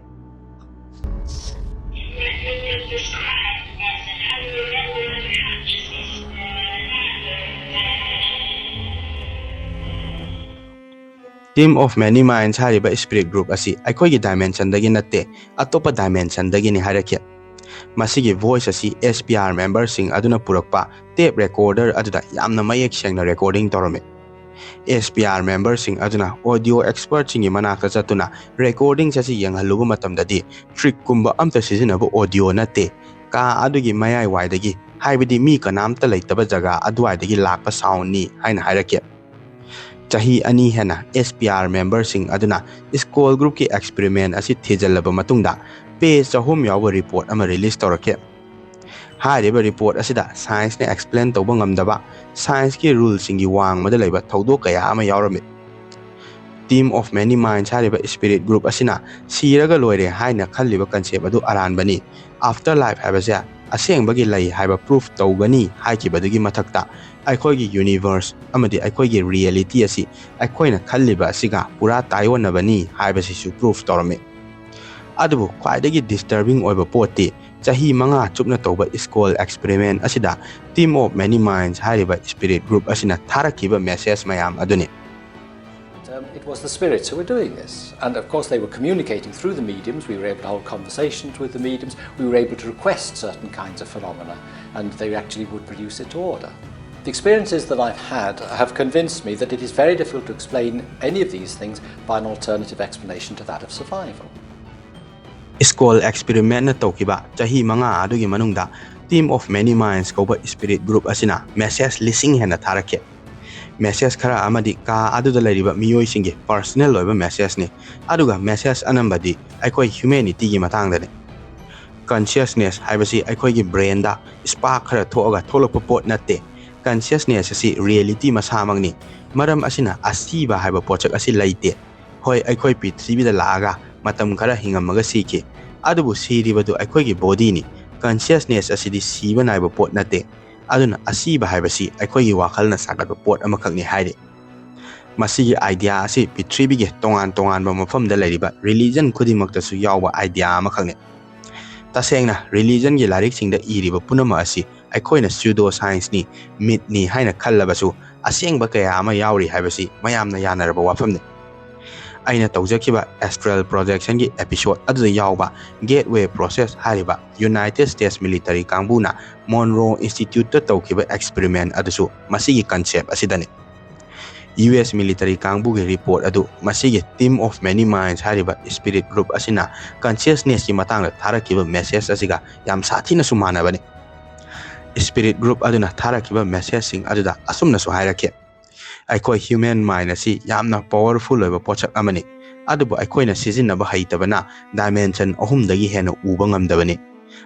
Team of Many Minds ꯍꯥꯏꯔꯤꯕ spirit group ꯑꯁꯤ ꯑꯩꯈꯣꯏꯒꯤ dimension ꯗꯒꯤ ꯅꯠꯇꯦ, ꯑꯇꯣꯞꯄ dimension ꯗꯒꯤꯅꯤ ꯍꯥꯏꯔꯛꯈꯤ꯫ ꯃꯁꯤꯒꯤ voice ꯑꯁꯤ S P R member ꯁꯤꯡ ꯑꯗꯨꯅ ꯄꯨꯔꯛꯄ tape recorder ꯑꯗꯨꯗ ꯌꯥꯝꯅ ꯃꯌꯦꯛ ꯁꯦꯡꯅ recording ꯇꯧꯔꯝꯃꯤ꯫ S P R member ꯁꯤꯡ ꯑꯗꯨꯅ audio expert ꯁꯤꯡꯒꯤ ꯃꯅꯥꯛꯇ ꯆꯠꯇꯨꯅ recordings ꯑꯁꯤ ꯌꯦꯡꯍꯜꯂꯨꯕ ꯃꯇꯝꯗꯗꯤ trick ꯀꯨꯝꯕ ꯑꯝꯇ ꯁꯤꯖꯤꯟꯅꯕ audio ꯅꯠꯇꯦ, ꯀꯥ ꯑꯗꯨꯒꯤ ꯃꯌꯥꯏꯋꯥꯏꯗꯒꯤ, ꯍꯥꯏꯕꯗꯤ ꯃꯤ ꯀꯅꯥꯝꯇ ꯂꯩꯇꯕ ꯖꯒꯥ ꯑꯗꯨꯋꯥꯏꯗꯒꯤ ꯂꯥꯛꯄ sound ꯅꯤ ꯍꯥꯏꯅ ꯍꯥꯏꯔꯛꯈꯤ꯫ ꯆꯍꯤ ꯑꯅꯤ ꯍꯦꯟꯅ S P R member ꯁꯤꯡ ꯑꯗꯨꯅ Skoll Group ꯀꯤ experiment ꯑꯁꯤ ꯊꯤꯖꯤꯜꯂꯕ ꯃꯇꯨꯡꯗ page ꯆꯍꯨꯝ ꯌꯥꯎꯕ report ꯑꯃ release ꯇꯧꯔꯛꯈꯤ꯫ ꯍꯥꯏꯔꯤꯕ report ꯑꯁꯤꯗ science ꯅ explain ꯇꯧꯕ ꯉꯝꯗꯕ science ꯀꯤ rule ꯁꯤꯡꯒꯤ ꯋꯥꯡꯃꯗ ꯂꯩꯕ ꯊꯧꯗꯣꯛ ꯀꯌꯥ ꯑꯃ ꯌꯥꯎꯔꯝꯃꯤ꯫ Team of Many Minds ꯍꯥꯏꯔꯤꯕ spirit group ꯑꯁꯤꯅ ꯁꯤꯔꯒ ꯂꯣꯏꯔꯦ ꯍꯥꯏꯅ ꯈꯜꯂꯤꯕ concept ꯑꯗꯨ ꯑꯔꯥꯟꯕꯅꯤ꯫ After life ꯍꯥꯏꯕꯁꯦ ꯑꯁꯦꯡꯕꯒꯤ ꯂꯩ ꯍꯥꯏꯕ proof ꯇꯧꯒꯅꯤ ꯍꯥꯏꯈꯤꯕꯗꯨꯒꯤ ꯃꯊꯛꯇ, ꯑꯩꯈꯣꯏꯒꯤ universe ꯑꯃꯗꯤ ꯑꯩꯈꯣꯏꯒꯤ reality ꯑꯁꯤ ꯑꯩꯈꯣꯏꯅ ꯈꯜꯂꯤꯕ ꯑꯁꯤꯒ ꯄꯨꯔꯥ ꯇꯥꯏꯑꯣꯟꯅꯕꯅꯤ ꯍꯥꯏꯕꯁꯤꯁꯨ proof ꯇꯧꯔꯝꯃꯤ꯫ ꯑꯗꯨꯕꯨ ꯈ꯭ꯋꯥꯏꯗꯒꯤ disturbing ꯑꯣꯏꯕ ꯄꯣꯠꯇꯤ, ꯆꯍꯤ ꯃꯉꯥ ꯆꯨꯞꯅ ꯇꯧꯕ ꯁ꯭ꯀꯣꯜ ꯑꯦꯛꯁꯄꯦꯔꯤꯃꯦꯟ ꯑꯁꯤꯗ Team of Many Minds ꯍꯥꯏꯔꯤꯕ ꯁ꯭ꯄꯤꯔꯤꯠ ꯒ꯭ꯔꯨꯞ ꯑꯁꯤꯅ ꯊꯥꯔꯛꯈꯤꯕ ꯃꯦꯁꯦꯖ ꯃꯌꯥꯝ ꯑꯗꯨꯅꯤ꯫ Um, it was the spirits who were doing this. And of course, they were communicating through the mediums. We were able to hold conversations with the mediums. We were able to request certain kinds of phenomena, and they actually would produce it to order. The experiences that I've had have convinced me that it is very difficult to explain any of these things by an alternative explanation to that of survival. School ꯑꯦꯛꯁꯄꯦꯔꯤꯃꯦꯟꯅ ꯇꯧꯈꯤꯕ ꯆꯍꯤ ꯃꯉꯥ ꯑꯗꯨꯒꯤ ꯃꯅꯨꯡꯗ Team of Many Minds ꯀꯧꯕ spirit group ꯑꯁꯤꯅ message ꯂꯤꯁꯤꯡ ꯍꯦꯟꯅ ꯊꯥꯔꯛꯈꯤ꯫ ꯃꯦꯁꯦꯖ ꯈꯔ ꯑꯃꯗꯤ ꯀꯥ ꯑꯗꯨꯗ ꯂꯩꯔꯤꯕ ꯃꯤꯑꯣꯏꯁꯤꯡꯒꯤ ꯄꯔꯁꯅꯦꯜ ꯑꯣꯏꯕ ꯃꯦꯁꯦꯖꯅꯤ꯫ ꯑꯗꯨꯒ ꯃꯦꯁꯦꯖ ꯑꯅꯝꯕꯗꯤ ꯑꯩꯈꯣꯏ ꯍ꯭ꯌꯨꯃꯦꯅꯤꯇꯤꯒꯤ ꯃꯇꯥꯡꯗꯅꯤ꯫ ꯀꯟꯁꯤꯌꯁꯅꯦꯁ ꯍꯥꯏꯕꯁꯤ ꯑꯩꯈꯣꯏꯒꯤ ꯕ꯭ꯔꯦꯟꯗ ꯁ꯭ꯄꯥꯔꯛ ꯈꯔ ꯊꯣꯛꯑꯒ ꯊꯣꯛꯂꯛꯄ ꯄꯣꯠ ꯅꯠꯇꯦ꯫ ꯀꯟꯁꯤꯌꯁꯅꯦꯁ ꯑꯁꯤ ꯔꯤꯌꯦꯂꯤꯇꯤ ꯃꯁꯥꯃꯛꯅꯤ꯫ ꯃꯔꯝ ꯑꯁꯤꯅ ꯑꯁꯤꯕ ꯍꯥꯏꯕ ꯄꯣꯠꯁꯛ ꯑꯁꯤ ꯂꯩꯇꯦ꯫ ꯍꯣꯏ, ꯑꯩꯈꯣꯏ ꯄ꯭ꯔꯤꯊꯤꯕꯤꯗ ꯂꯥꯛꯑꯒ ꯃꯇꯝ ꯈꯔ ꯍꯤꯡꯉꯝꯃꯒ ꯁꯤꯈꯤ, ꯑꯗꯨꯕꯨ ꯁꯤꯔꯤꯕꯗꯨ ꯑꯩꯈꯣꯏꯒꯤ ꯕꯣꯗꯤꯅꯤ꯫ ꯀꯟꯁꯤꯌꯁꯅꯦꯁ ꯑꯁꯤꯗꯤ ꯁꯤꯕ ꯅꯥꯏꯕ ꯄꯣꯠ ꯅꯠꯇꯦ꯫ ꯑꯗꯨꯅ ꯑꯁꯤꯕ ꯍꯥꯏꯕꯁꯤ ꯑꯩꯈꯣꯏꯒꯤ ꯋꯥꯈꯜꯅ ꯁꯥꯒꯠꯄ ꯄꯣꯠ ꯑꯃꯈꯛꯅꯤ ꯍꯥꯏꯔꯤ꯫ ꯃꯁꯤꯒꯤ ꯑꯥꯏꯗꯤꯌꯥ ꯑꯁꯤ ꯄ꯭ꯔꯤꯊꯤꯕꯤꯒꯤ ꯇꯣꯉꯥꯟ ꯇꯣꯉꯥꯟꯕ ꯃꯐꯝꯗ ꯂꯩꯔꯤꯕ ꯔꯤꯂꯤꯖꯟ ꯈꯨꯗꯤꯡꯃꯛꯇꯁꯨ ꯌꯥꯎꯕ ꯑꯥꯏꯗꯤꯌꯥ ꯑꯃꯈꯛꯅꯤ꯫ ꯇꯁꯦꯡꯅ ꯔꯤꯂꯤꯖꯟꯒꯤ ꯂꯥꯏꯔꯤꯛꯁꯤꯡꯗ ꯏꯔꯤꯕ ꯄꯨꯝꯅꯃꯛ ꯑꯁꯤ ꯑꯩꯈꯣꯏꯅ ꯁ꯭ꯌꯨꯗꯣ ꯁꯥꯏꯟꯁꯅꯤ, ꯃꯤꯠꯅꯤ ꯍꯥꯏꯅ ꯈꯜꯂꯕꯁꯨ ꯑꯁꯦꯡꯕ ꯀꯌꯥ ꯑꯃ ꯌꯥꯎꯔꯤ ꯍꯥꯏꯕꯁꯤ ꯃꯌꯥꯝꯅ ꯌꯥꯅꯔꯕ ꯋꯥꯐꯝꯅꯤ꯫ ꯑꯩꯅ ꯇꯧꯖꯈꯤꯕ ꯑꯦꯁꯇ꯭ꯔꯦꯜ ꯄ꯭ꯔꯣꯖꯦꯛꯁꯟꯒꯤ ꯑꯦꯄꯤꯁꯣꯗ ꯑꯗꯨꯗ ꯌꯥꯎꯕ ꯒꯦꯠꯋꯦ ꯄ꯭ꯔꯣꯁꯦꯁ ꯍꯥꯏꯔꯤꯕ ꯌꯨꯅꯥꯏꯇꯦꯗ ꯁ꯭ꯇꯦꯠꯁ ꯃꯤꯂꯤꯇꯔꯤ ꯀꯥꯡꯕꯨꯅ ꯃꯣꯟꯔꯣ ꯏꯟꯁꯇꯤꯇ꯭ꯌꯨꯠꯇ ꯇꯧꯈꯤꯕ ꯑꯦꯛꯁꯄꯦꯔꯤꯃꯦꯟ ꯑꯗꯨꯁꯨ ꯃꯁꯤꯒꯤ ꯀꯟꯁꯦꯞ ꯑꯁꯤꯗꯅꯤ꯫ ꯌꯨ ꯑꯦꯁ ꯃꯤꯂꯤꯇꯔꯤ ꯀꯥꯡꯕꯨꯒꯤ ꯔꯤꯄꯣꯔꯠ ꯑꯗꯨ ꯃꯁꯤꯒꯤ Team of Many Minds ꯍꯥꯏꯔꯤꯕ ꯁ꯭ꯄꯤꯔꯤꯠ ꯒ꯭ꯔꯨꯞ ꯑꯁꯤꯅ ꯀꯟꯁꯤꯌꯁꯅꯦꯁꯀꯤ ꯃꯇꯥꯡꯗ ꯊꯥꯔꯛꯈꯤꯕ ꯃꯦꯁꯦꯖ ꯑꯁꯤꯒ ꯌꯥꯝ ꯁꯥꯊꯤꯅꯁꯨ ꯃꯥꯟꯅꯕꯅꯤ꯫ ꯁ꯭ꯄꯤꯔꯤꯠ ꯒ꯭ꯔꯨꯞ ꯑꯗꯨꯅ ꯊꯥꯔꯛꯈꯤꯕ ꯃꯦꯁꯦꯖꯁꯤꯡ ꯑꯗꯨꯗ ꯑꯁꯨꯝꯅꯁꯨ ꯍꯥꯏꯔꯛꯈꯤ: "ꯑꯩꯈꯣꯏ ꯍ꯭ꯌꯨꯃꯦꯟ ꯃꯥꯏꯟ ꯑꯁꯤ ꯌꯥꯝꯅ ꯄꯥꯋꯔꯐꯨꯜ ꯑꯣꯏꯕ ꯄꯣꯠꯁꯛ ꯑꯃꯅꯤ, ꯑꯗꯨꯕꯨ ꯑꯩꯈꯣꯏꯅ ꯁꯤꯖꯤꯟꯅꯕ ꯍꯩꯇꯕꯅ ꯗꯥꯏꯃꯦꯟꯁꯟ ꯑꯍꯨꯝꯗꯒꯤ ꯍꯦꯟꯅ ꯎꯕ ꯉꯝꯗꯕꯅꯤ꯫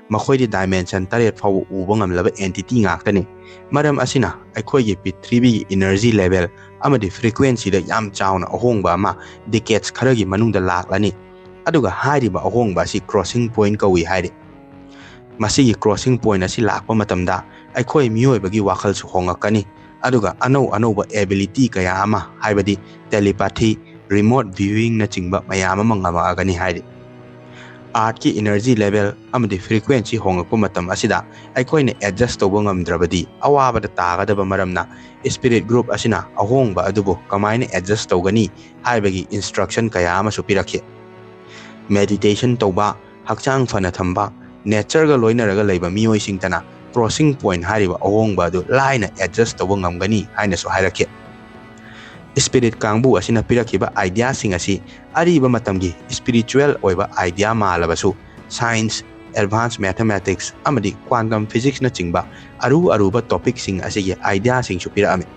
ꯃꯈꯣꯏꯗꯤ ꯗꯥꯏꯃꯦꯟꯁꯟ ꯇꯔꯦꯠ ꯐꯥꯎꯕ ꯎꯕ ꯉꯝꯂꯕ ꯑꯦꯟꯇꯤꯇꯤ ꯉꯥꯛꯇꯅꯤ꯫ ꯃꯔꯝ ꯑꯁꯤꯅ ꯑꯩꯈꯣꯏꯒꯤ ꯄ꯭ꯔꯤꯊꯤꯕꯤꯒꯤ ꯏꯅꯔꯖꯤ ꯂꯦꯚꯦꯜ ꯑꯃꯗꯤ ꯐ꯭ꯔꯤꯀ꯭ꯋꯦꯟꯁꯤꯗ ꯌꯥꯝ ꯆꯥꯎꯅ ꯑꯍꯣꯡꯕ ꯑꯃ ꯗꯤꯀꯦꯠꯁ ꯈꯔꯒꯤ ꯃꯅꯨꯡꯗ ꯂꯥꯛꯂꯅꯤ꯫ ꯑꯗꯨꯒ ꯍꯥꯏꯔꯤꯕ ꯑꯍꯣꯡꯕ ꯑꯁꯤ ꯀ꯭ꯔꯣꯁꯤꯡ ꯄꯣꯏꯟꯠ ꯀꯧꯏ" ꯍꯥꯏꯔꯤ꯫ ꯃꯁꯤꯒꯤ ꯀ꯭ꯔꯣꯁꯤꯡ ꯄꯣꯏꯟꯠ ꯑꯁꯤ ꯂꯥꯛꯄ ꯃꯇꯝꯗ ꯑꯩꯈꯣꯏ ꯃꯤꯑꯣꯏꯕꯒꯤ ꯋꯥꯈꯜꯁꯨ ꯍꯣꯡꯉꯛꯀꯅꯤ, ꯑꯗꯨꯒ ꯑꯅꯧ ꯑꯅꯧꯕ ꯑꯦꯕꯤꯂꯤꯇꯤ ꯀꯌꯥ ꯑꯃ, ꯍꯥꯏꯕꯗꯤ ꯇꯦꯂꯤꯄꯥꯊꯤ, ꯔꯤꯃꯣꯠ ꯚ꯭ꯌꯨꯋꯤꯡꯅꯆꯤꯡꯕ ꯃꯌꯥꯝ ꯑꯃ ꯉꯝꯃꯛꯑꯒꯅꯤ ꯍꯥꯏꯔꯤ꯫ Earthꯀꯤ energy level ꯑꯃꯗꯤ frequency ꯍꯣꯡꯂꯛꯄ ꯃꯇꯝ ꯑꯁꯤꯗ ꯑꯩꯈꯣꯏꯅ adjust ꯇꯧꯕ ꯉꯝꯗ꯭ꯔꯕꯗꯤ ꯑꯋꯥꯕꯗ ꯇꯥꯒꯗꯕ ꯃꯔꯝꯅ, spirit group ꯑꯁꯤꯅ ꯑꯍꯣꯡꯕ ꯑꯗꯨꯕꯨ ꯀꯃꯥꯏꯅ adjust ꯇꯧꯒꯅꯤ ꯍꯥꯏꯕꯒꯤ instruction ꯀꯌꯥ ꯑꯃꯁꯨ ꯄꯤꯔꯛꯈꯤ꯫ Meditation ꯇꯧꯕ, ꯍꯛꯆꯥꯡ ꯐꯅ ꯊꯝꯕ, natureꯒ ꯂꯣꯏꯅꯔꯒ ꯂꯩꯕ ꯃꯤꯑꯣꯏꯁꯤꯡꯇꯅ crossing point ꯍꯥꯏꯔꯤꯕ ꯑꯍꯣꯡꯕ ꯑꯗꯨ ꯂꯥꯏꯅ adjust ꯇꯧꯕ ꯉꯝꯒꯅꯤ ꯍꯥꯏꯅꯁꯨ ꯍꯥꯏꯔꯛꯈꯤ꯫ Spirit ꯀꯥꯡꯕꯨ ꯑꯁꯤꯅ ꯄꯤꯔꯛꯈꯤꯕ ideaꯁꯤꯡ ꯑꯁꯤ ꯑꯔꯤꯕ ꯃꯇꯝꯒꯤ spiritual ꯑꯣꯏꯕ idea ꯃꯥꯜꯂꯕꯁꯨ, science, advanced mathematics ꯑꯃꯗꯤ quantum physicsꯅꯆꯤꯡꯕ ꯑꯔꯨ ꯑꯔꯨꯕ topicꯁꯤꯡ ꯑꯁꯤꯒꯤ ideaꯁꯤꯡꯁꯨ ꯄꯤꯔꯛꯑꯝꯃꯤ꯫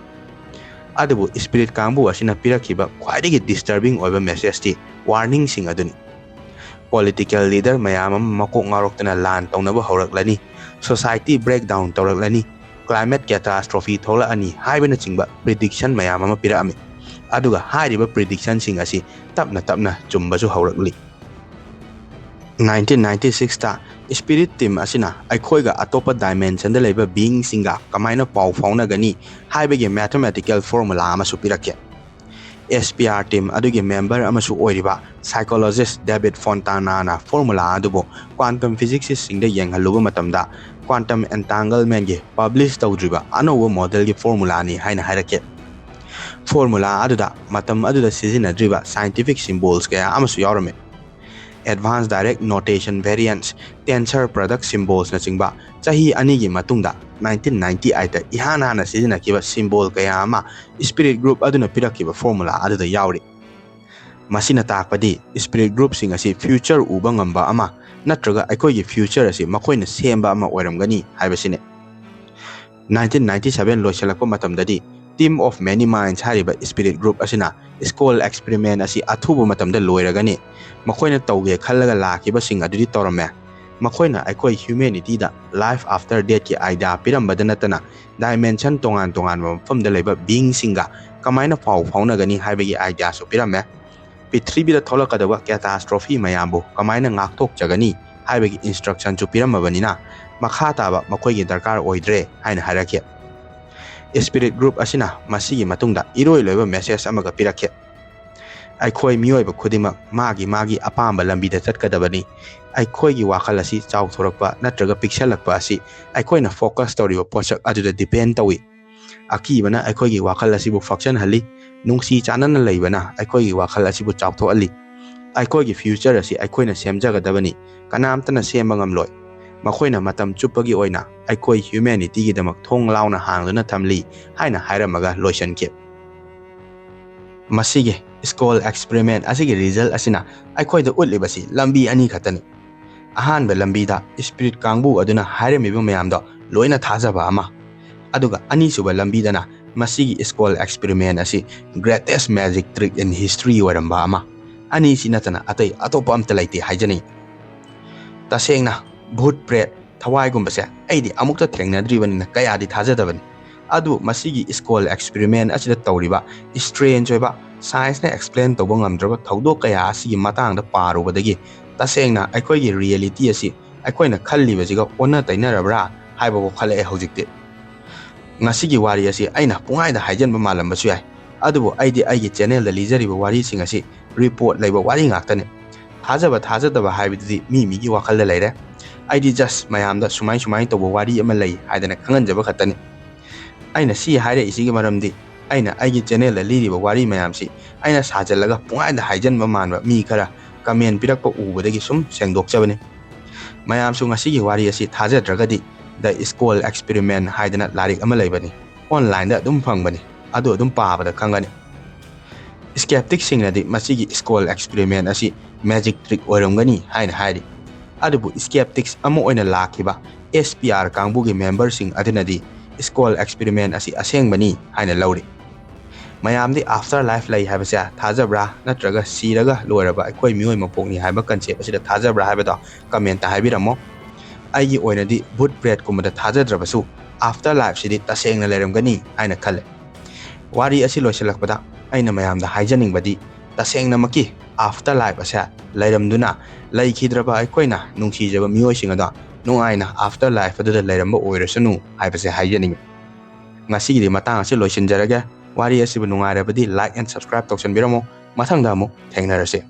ꯑꯗꯨꯕꯨ spirit ꯀꯥꯡꯕꯨ ꯑꯁꯤꯅ ꯄꯤꯔꯛꯈꯤꯕ ꯈ꯭ꯋꯥꯏꯗꯒꯤ disturbing ꯑꯣꯏꯕ messageꯇꯤ warningꯁꯤꯡ ꯑꯗꯨꯅꯤ꯫ Political leader ꯃꯌꯥꯝ ꯑꯃ ꯃꯀꯣꯛ ꯉꯥꯎꯔꯛꯇꯅ ꯂꯥꯟ ꯇꯧꯅꯕ ꯍꯧꯔꯛꯂꯅꯤ, society breakdown ꯇꯧꯔꯛꯂꯅꯤ, climate catastrophe ꯊꯣꯛꯂꯛꯑꯅꯤ ꯍꯥꯏꯕꯅꯆꯤꯡꯕ prediction ꯃꯌꯥꯝ ꯑꯃ ꯄꯤꯔꯛꯑꯝꯃꯤ꯫ ꯑꯗꯨꯒ ꯍꯥꯏꯔꯤꯕ predictionꯁꯤꯡ ꯑꯁꯤ ꯇꯞꯅ ꯇꯞꯅ ꯆꯨꯝꯕꯁꯨ ꯍꯧꯔꯛꯂꯤ꯫ Nineteen ninety sixꯇ spirit team ꯑꯁꯤꯅ ꯑꯩꯈꯣꯏꯒ ꯑꯇꯣꯞꯄ dimensionꯗ ꯂꯩꯕ beingꯁꯤꯡꯒ ꯀꯃꯥꯏꯅ ꯄꯥꯎ ꯐꯥꯎꯅꯒꯅꯤ ꯍꯥꯏꯕꯒꯤ mathematical formula ꯑꯃꯁꯨ ꯄꯤꯔꯛꯈꯤ꯫ SPR team ꯑꯗꯨꯒꯤ member ꯑꯃꯁꯨ ꯑꯣꯏꯔꯤꯕ psychologist David Fontanaꯅ formula ꯑꯗꯨꯕꯨ quantum physicistꯁꯤꯡꯗ ꯌꯦꯡꯍꯜꯂꯨꯕ ꯃꯇꯝꯗ, quantum entanglementꯒꯤ publish ꯇꯧꯗ꯭ꯔꯤꯕ ꯑꯅꯧꯕ modelꯒꯤ formulaꯅꯤ ꯍꯥꯏꯅ ꯍꯥꯏꯔꯛꯈꯤ꯫ Formula ꯑꯗꯨꯗ ꯃꯇꯝ ꯑꯗꯨꯗ ꯁꯤꯖꯤꯟꯅꯗ꯭ꯔꯤꯕ scientific symbols ꯀꯌꯥ ꯑꯃꯁꯨ ꯌꯥꯎꯔꯝꯃꯤ꯫ Advanced direct notation variants, tensor product symbolsꯅꯆꯤꯡꯕ ꯆꯍꯤ ꯑꯅꯤꯒꯤ ꯃꯇꯨꯡꯗ nineteen ninety eightꯇ ꯏꯍꯥꯟ ꯍꯥꯟꯅ ꯁꯤꯖꯤꯟꯅꯈꯤꯕ symbol ꯀꯌꯥ ꯑꯃ spirit group ꯑꯗꯨꯅ ꯄꯤꯔꯛꯈꯤꯕ formula ꯑꯗꯨꯗ ꯌꯥꯎꯔꯤ꯫ ꯃꯁꯤꯅ ꯇꯥꯛꯄꯗꯤ spirit groupꯁꯤꯡ ꯑꯁꯤ future ꯎꯕ ꯉꯝꯕ ꯑꯃ ꯅꯠꯇ꯭ꯔꯒ ꯑꯩꯈꯣꯏꯒꯤ future ꯑꯁꯤ ꯃꯈꯣꯏꯅ ꯁꯦꯝꯕ ꯑꯃ ꯑꯣꯏꯔꯝꯒꯅꯤ ꯍꯥꯏꯕꯁꯤꯅꯤ꯫ Nineteen ninety seven ꯂꯣꯏꯁꯤꯜꯂꯛꯄ ꯃꯇꯝꯗꯗꯤ Team of Many Minds ꯍꯥꯏꯔꯤꯕ spirit group ꯑꯁꯤꯅ Skoll experiment ꯑꯁꯤ ꯑꯊꯨꯕ ꯃꯇꯝꯗ ꯂꯣꯏꯔꯒꯅꯤ꯫ ꯃꯈꯣꯏꯅ ꯇꯧꯒꯦ ꯈꯜꯂꯒ ꯂꯥꯛꯈꯤꯕꯁꯤꯡ ꯑꯗꯨꯗꯤ ꯇꯧꯔꯝꯃꯦ꯫ ꯃꯈꯣꯏꯅ ꯑꯩꯈꯣꯏ humanityꯗ life after deathꯀꯤ idea ꯄꯤꯔꯝꯕꯗ ꯅꯠꯇꯅ, dimension ꯇꯣꯉꯥꯟ ꯇꯣꯉꯥꯟꯕ ꯃꯐꯝꯗ ꯂꯩꯕ beingꯁꯤꯡꯒ ꯀꯃꯥꯏꯅ ꯄꯥꯎ ꯐꯥꯎꯅꯒꯅꯤ ꯍꯥꯏꯕꯒꯤ ideaꯁꯨ ꯄꯤꯔꯝꯃꯦ꯫ ꯄ꯭ꯔꯤꯊꯤꯕꯤꯗ ꯊꯣꯛꯂꯛꯀꯗꯕ catastrophe ꯃꯌꯥꯝꯕꯨ ꯀꯃꯥꯏꯅ ꯉꯥꯛꯊꯣꯛꯆꯒꯅꯤ ꯍꯥꯏꯕꯒꯤ instructionꯁꯨ ꯄꯤꯔꯝꯃꯕꯅꯤꯅ, ꯃꯈꯥ ꯇꯥꯕ ꯃꯈꯣꯏꯒꯤ ꯗꯔꯀꯥꯔ ꯑꯣꯏꯗ꯭ꯔꯦ ꯍꯥꯏꯅ ꯍꯥꯏꯔꯛꯈꯤ꯫ Spirit group ꯑꯁꯤꯅ ꯃꯁꯤꯒꯤ ꯃꯇꯨꯡꯗ ꯏꯔꯣꯏ ꯂꯣꯏꯕ message ꯑꯃꯒ ꯄꯤꯔꯛꯈꯤ꯫ ꯑꯩꯈꯣꯏ ꯃꯤꯑꯣꯏꯕ ꯈꯨꯗꯤꯡꯃꯛ ꯃꯥꯒꯤ ꯃꯥꯒꯤ ꯑꯄꯥꯝꯕ ꯂꯝꯕꯤꯗ ꯆꯠꯀꯗꯕꯅꯤ꯫ ꯑꯩꯈꯣꯏꯒꯤ ꯋꯥꯈꯜ ꯑꯁꯤ ꯆꯥꯎꯊꯣꯔꯛꯄ ꯅꯠꯇ꯭ꯔꯒ ꯄꯤꯛꯁꯜꯂꯛꯄ ꯑꯁꯤ ꯑꯩꯈꯣꯏꯅ ꯐꯣꯀꯁ ꯇꯧꯔꯤꯕ ꯄꯣꯠꯁꯛ ꯑꯗꯨꯗ ꯗꯤꯄꯦꯟ ꯇꯧꯏ꯫ ꯑꯀꯤꯕꯅ ꯑꯩꯈꯣꯏꯒꯤ ꯋꯥꯈꯜ ꯑꯁꯤꯕꯨ ꯐꯛꯆꯟꯍꯜꯂꯤ꯫ ꯅꯨꯡꯁꯤ ꯆꯥꯟꯅꯅ ꯂꯩꯕꯅ ꯑꯩꯈꯣꯏꯒꯤ ꯋꯥꯈꯜ ꯑꯁꯤꯕꯨ ꯆꯥꯎꯊꯣꯛꯍꯜꯂꯤ꯫ ꯑꯩꯈꯣꯏꯒꯤ ꯐ꯭ꯌꯨꯆꯔ ꯑꯁꯤ ꯑꯩꯈꯣꯏꯅ ꯁꯦꯝꯖꯒꯗꯕꯅꯤ꯫ ꯀꯅꯥꯝꯇꯅ ꯁꯦꯝꯕ ꯉꯝꯂꯣꯏ꯫ ꯃꯈꯣꯏꯅ ꯃꯇꯝ ꯆꯨꯞꯄꯒꯤ ꯑꯣꯏꯅ ꯑꯩꯈꯣꯏ ꯍ꯭ꯌꯨꯃꯦꯅꯤꯇꯤꯒꯤꯗꯃꯛ ꯊꯣꯡ ꯂꯥꯎꯅ ꯍꯥꯡꯗꯨꯅ ꯊꯝꯂꯤ ꯍꯥꯏꯅ ꯍꯥꯏꯔꯝꯃꯒ ꯂꯣꯏꯁꯤꯟꯈꯤ꯫ ꯃꯁꯤꯒꯤ ꯁ꯭ꯀꯣꯜ ꯑꯦꯛꯁꯄꯦꯔꯤꯃꯦꯟ ꯑꯁꯤꯒꯤ ꯔꯤꯖꯜ ꯑꯁꯤꯅ ꯑꯩꯈꯣꯏꯗ ꯎꯠꯂꯤꯕꯁꯤ ꯂꯝꯕꯤ ꯑꯅꯤ ꯈꯛꯇꯅꯤ꯫ ꯑꯍꯥꯟꯕ ꯂꯝꯕꯤꯗ ꯁ꯭ꯄꯤꯔꯤꯠ ꯀꯥꯡꯕꯨ ꯑꯗꯨꯅ ꯍꯥꯏꯔꯝꯃꯤꯕ ꯃꯌꯥꯝꯗꯣ ꯂꯣꯏꯅ ꯊꯥꯖꯕ ꯑꯃ, ꯑꯗꯨꯒ ꯑꯅꯤꯁꯨꯕ ꯂꯝꯕꯤꯗꯅ ꯃꯁꯤꯒꯤ ꯁ꯭ꯀꯣꯜ ꯑꯦꯛꯁꯄꯦꯔꯤꯃꯦꯟ ꯑꯁꯤ greatest magic trick in history ꯑꯣꯏꯔꯝꯕ ꯑꯃ꯫ ꯑꯅꯤꯁꯤ ꯅꯠꯇꯅ ꯑꯇꯩ ꯑꯇꯣꯞꯄ ꯑꯝꯇ ꯂꯩꯇꯦ ꯍꯥꯏꯖꯅꯤꯡꯏ꯫ ꯇꯁꯦꯡꯅ ꯚꯨꯠ ꯄ꯭ꯔꯦꯠ ꯊꯋꯥꯏꯒꯨꯝꯕꯁꯦ ꯑꯩꯗꯤ ꯑꯃꯨꯛꯇ ꯊꯦꯡꯅꯗ꯭ꯔꯤꯕꯅꯤꯅ ꯀꯌꯥꯗꯤ ꯊꯥꯖꯗꯕꯅꯤ꯫ ꯑꯗꯨꯕꯨ ꯃꯁꯤꯒꯤ ꯁ꯭ꯀꯣꯜ ꯑꯦꯛꯁꯄꯦꯔꯤꯃꯦꯟ ꯑꯁꯤꯗ ꯇꯧꯔꯤꯕ ꯁ꯭ꯇ꯭ꯔꯦꯟꯖ ꯑꯣꯏꯕ, ꯁꯥꯏꯟꯁꯅ ꯑꯦꯛꯁꯄ꯭ꯂꯦꯟ ꯇꯧꯕ ꯉꯝꯗ꯭ꯔꯕ ꯊꯧꯗꯣꯛ ꯀꯌꯥ ꯑꯁꯤꯒꯤ ꯃꯇꯥꯡꯗ ꯄꯥꯔꯨꯕꯗꯒꯤ ꯇꯁꯦꯡꯅ ꯑꯩꯈꯣꯏꯒꯤ ꯔꯤꯌꯦꯂꯤꯇꯤ ꯑꯁꯤ ꯑꯩꯈꯣꯏꯅ ꯈꯜꯂꯤꯕꯁꯤꯒ ꯑꯣꯟꯅ ꯇꯩꯅꯔꯕ꯭ꯔꯥ ꯍꯥꯏꯕ ꯋꯥꯈꯜꯂꯛꯑꯦ ꯍꯧꯖꯤꯛꯇꯤ꯫ ꯉꯁꯤꯒꯤ ꯋꯥꯔꯤ ꯑꯁꯤ ꯑꯩꯅ ꯄꯨꯡꯍꯥꯏꯗ ꯍꯥꯏꯖꯟꯕ ꯃꯥꯜꯂꯝꯕꯁꯨ ꯌꯥꯏ, ꯑꯗꯨꯕꯨ ꯑꯩꯗꯤ ꯑꯩꯒꯤ ꯆꯦꯅꯦꯜꯗ ꯂꯤꯖꯔꯤꯕ ꯋꯥꯔꯤꯁꯤꯡ ꯑꯁꯤ ꯔꯤꯄꯣꯔꯠ ꯂꯩꯕ ꯋꯥꯔꯤ ꯉꯥꯛꯇꯅꯤ꯫ ꯊꯥꯖꯕ ꯊꯥꯖꯗꯕ ꯍꯥꯏꯕꯗꯨꯗꯤ ꯃꯤ ꯃꯤꯒꯤ ꯋꯥꯈꯜꯗ ꯂꯩꯔꯦ꯫ ꯑꯩꯗꯤ ꯖꯁ ꯃꯌꯥꯝꯗ ꯁꯨꯃꯥꯏ ꯁꯨꯃꯥꯏꯅ ꯇꯧꯕ ꯋꯥꯔꯤ ꯑꯃ ꯂꯩ ꯍꯥꯏꯗꯅ ꯈꯪꯍꯟꯖꯕ ꯈꯛꯇꯅꯤ꯫ ꯑꯩꯅ ꯁꯤ ꯍꯥꯏꯔꯛꯏꯁꯤꯒꯤ ꯃꯔꯝꯗꯤ ꯑꯩꯅ ꯑꯩꯒꯤ ꯆꯦꯅꯦꯜꯗ ꯂꯤꯔꯤꯕ ꯋꯥꯔꯤ ꯃꯌꯥꯝꯁꯤ ꯑꯩꯅ ꯁꯥꯖꯜꯂꯒ ꯄꯨꯡꯍꯥꯏꯗ ꯍꯥꯏꯖꯟꯕ ꯃꯥꯟꯕ ꯃꯤ ꯈꯔ ꯀꯃꯦꯟ ꯄꯤꯔꯛꯄ ꯎꯕꯗꯒꯤ ꯁꯨꯝ ꯁꯦꯡꯗꯣꯛꯆꯕꯅꯤ꯫ ꯃꯌꯥꯝꯁꯨ ꯉꯁꯤꯒꯤ ꯋꯥꯔꯤ ꯑꯁꯤ ꯊꯥꯖꯗ꯭ꯔꯒꯗꯤ The Skull Experiment ꯍꯥꯏꯗꯅ ꯂꯥꯏꯔꯤꯛ ꯑꯃ ꯂꯩꯕꯅꯤ, ꯑꯣꯟꯂꯥꯏꯟꯗ ꯑꯗꯨꯝ ꯐꯪꯕꯅꯤ, ꯑꯗꯨ ꯑꯗꯨꯝ ꯄꯥꯕꯗ ꯈꯪꯒꯅꯤ꯫ ꯁ꯭ꯀꯦꯞꯇꯤꯛꯁꯤꯡꯅꯗꯤ ꯃꯁꯤꯒꯤ ꯁ꯭ꯀꯣꯜ ꯑꯦꯛꯁꯄꯦꯔꯤꯃꯦꯟ ꯑꯁꯤ ꯃꯦꯖꯤꯛ ꯇ꯭ꯔꯤꯛ ꯑꯣꯏꯔꯝꯒꯅꯤ ꯍꯥꯏꯅ ꯍꯥꯏꯔꯤ꯫ ꯑꯗꯨꯕꯨ ꯁ꯭ꯀꯦꯞꯇꯤꯛꯁ ꯑꯃ ꯑꯣꯏꯅ ꯂꯥꯛꯈꯤꯕ ꯑꯦꯁ ꯄꯤ ꯑꯥꯔ ꯀꯥꯡꯕꯨꯒꯤ ꯃꯦꯝꯕꯔꯁꯤꯡ ꯑꯗꯨꯅꯗꯤ ꯁ꯭ꯀꯣꯜ ꯑꯦꯛꯁꯄꯦꯔꯤꯃꯦꯟ ꯑꯁꯤ ꯑꯁꯦꯡꯕꯅꯤ ꯍꯥꯏꯅ ꯂꯧꯔꯤ꯫ ꯃꯌꯥꯝꯗꯤ ꯑꯥꯐꯇꯔ ꯂꯥꯏꯐ ꯂꯩ ꯍꯥꯏꯕꯁꯦ ꯊꯥꯖꯕ꯭ꯔꯥ, ꯅꯠꯇ꯭ꯔꯒ ꯁꯤꯔꯒ ꯂꯣꯏꯔꯕ ꯑꯩꯈꯣꯏ ꯃꯤꯑꯣꯏ ꯃꯄꯣꯛꯅꯤ ꯍꯥꯏꯕ ꯀꯟꯁꯦꯞ ꯑꯁꯤꯗ ꯊꯥꯖꯕ꯭ꯔꯥ ꯍꯥꯏꯕꯗꯣ ꯀꯃꯦꯟꯇ ꯍꯥꯏꯕꯤꯔꯝꯃꯣ꯫ ꯑꯩꯒꯤ ꯑꯣꯏꯅꯗꯤ ꯚꯨꯠ ꯄ꯭ꯔꯦꯠꯀꯨꯝꯕꯗ ꯊꯥꯖꯗ꯭ꯔꯕꯁꯨ ꯑꯥꯐꯇꯔ ꯂꯥꯏꯐꯁꯤꯗꯤ ꯇꯁꯦꯡꯅ ꯂꯩꯔꯝꯒꯅꯤ ꯍꯥꯏꯅ ꯈꯜꯂꯦ꯫ ꯋꯥꯔꯤ ꯑꯁꯤ ꯂꯣꯏꯁꯤꯜꯂꯛꯄꯗ ꯑꯩꯅ ꯃꯌꯥꯝꯗ ꯍꯥꯏꯖꯅꯤꯡꯕꯗꯤ ꯇꯁꯦꯡꯅꯃꯛꯀꯤ ꯑꯥꯐꯇꯔ ꯂꯥꯏꯐ ꯑꯁꯦ ꯂꯩꯔꯝꯗꯨꯅ ꯂꯩꯈꯤꯗ꯭ꯔꯕ ꯑꯩꯈꯣꯏꯅ ꯅꯨꯡꯁꯤꯖꯕ ꯃꯤꯑꯣꯏꯁꯤꯡ ꯑꯗꯣ ꯅꯨꯡꯉꯥꯏꯅ ꯑꯥꯐꯇꯔ ꯂꯥꯏꯐ ꯑꯗꯨꯗ ꯂꯩꯔꯝꯕ ꯑꯣꯏꯔꯁꯅꯨ ꯍꯥꯏꯕꯁꯦ ꯍꯥꯏꯖꯅꯤꯡꯉꯤ꯫ ꯉꯁꯤꯒꯤꯗꯤ ꯃꯇꯥꯡ ꯑꯁꯤ ꯂꯣꯏꯁꯤꯟꯖꯔꯒꯦ꯫ ꯋꯥꯔꯤ ꯑꯁꯤꯕꯨ ꯅꯨꯡꯉꯥꯏꯔꯕꯗꯤ ꯂꯥꯏꯛ ꯑꯦꯟ ꯁꯕꯁꯀ꯭ꯔꯥꯏꯕ ꯇꯧꯁꯟꯕꯤꯔꯝꯃꯣ꯫ ꯃꯊꯪꯗ ꯑꯃꯨꯛ ꯊꯦꯡꯅꯔꯁꯤ꯫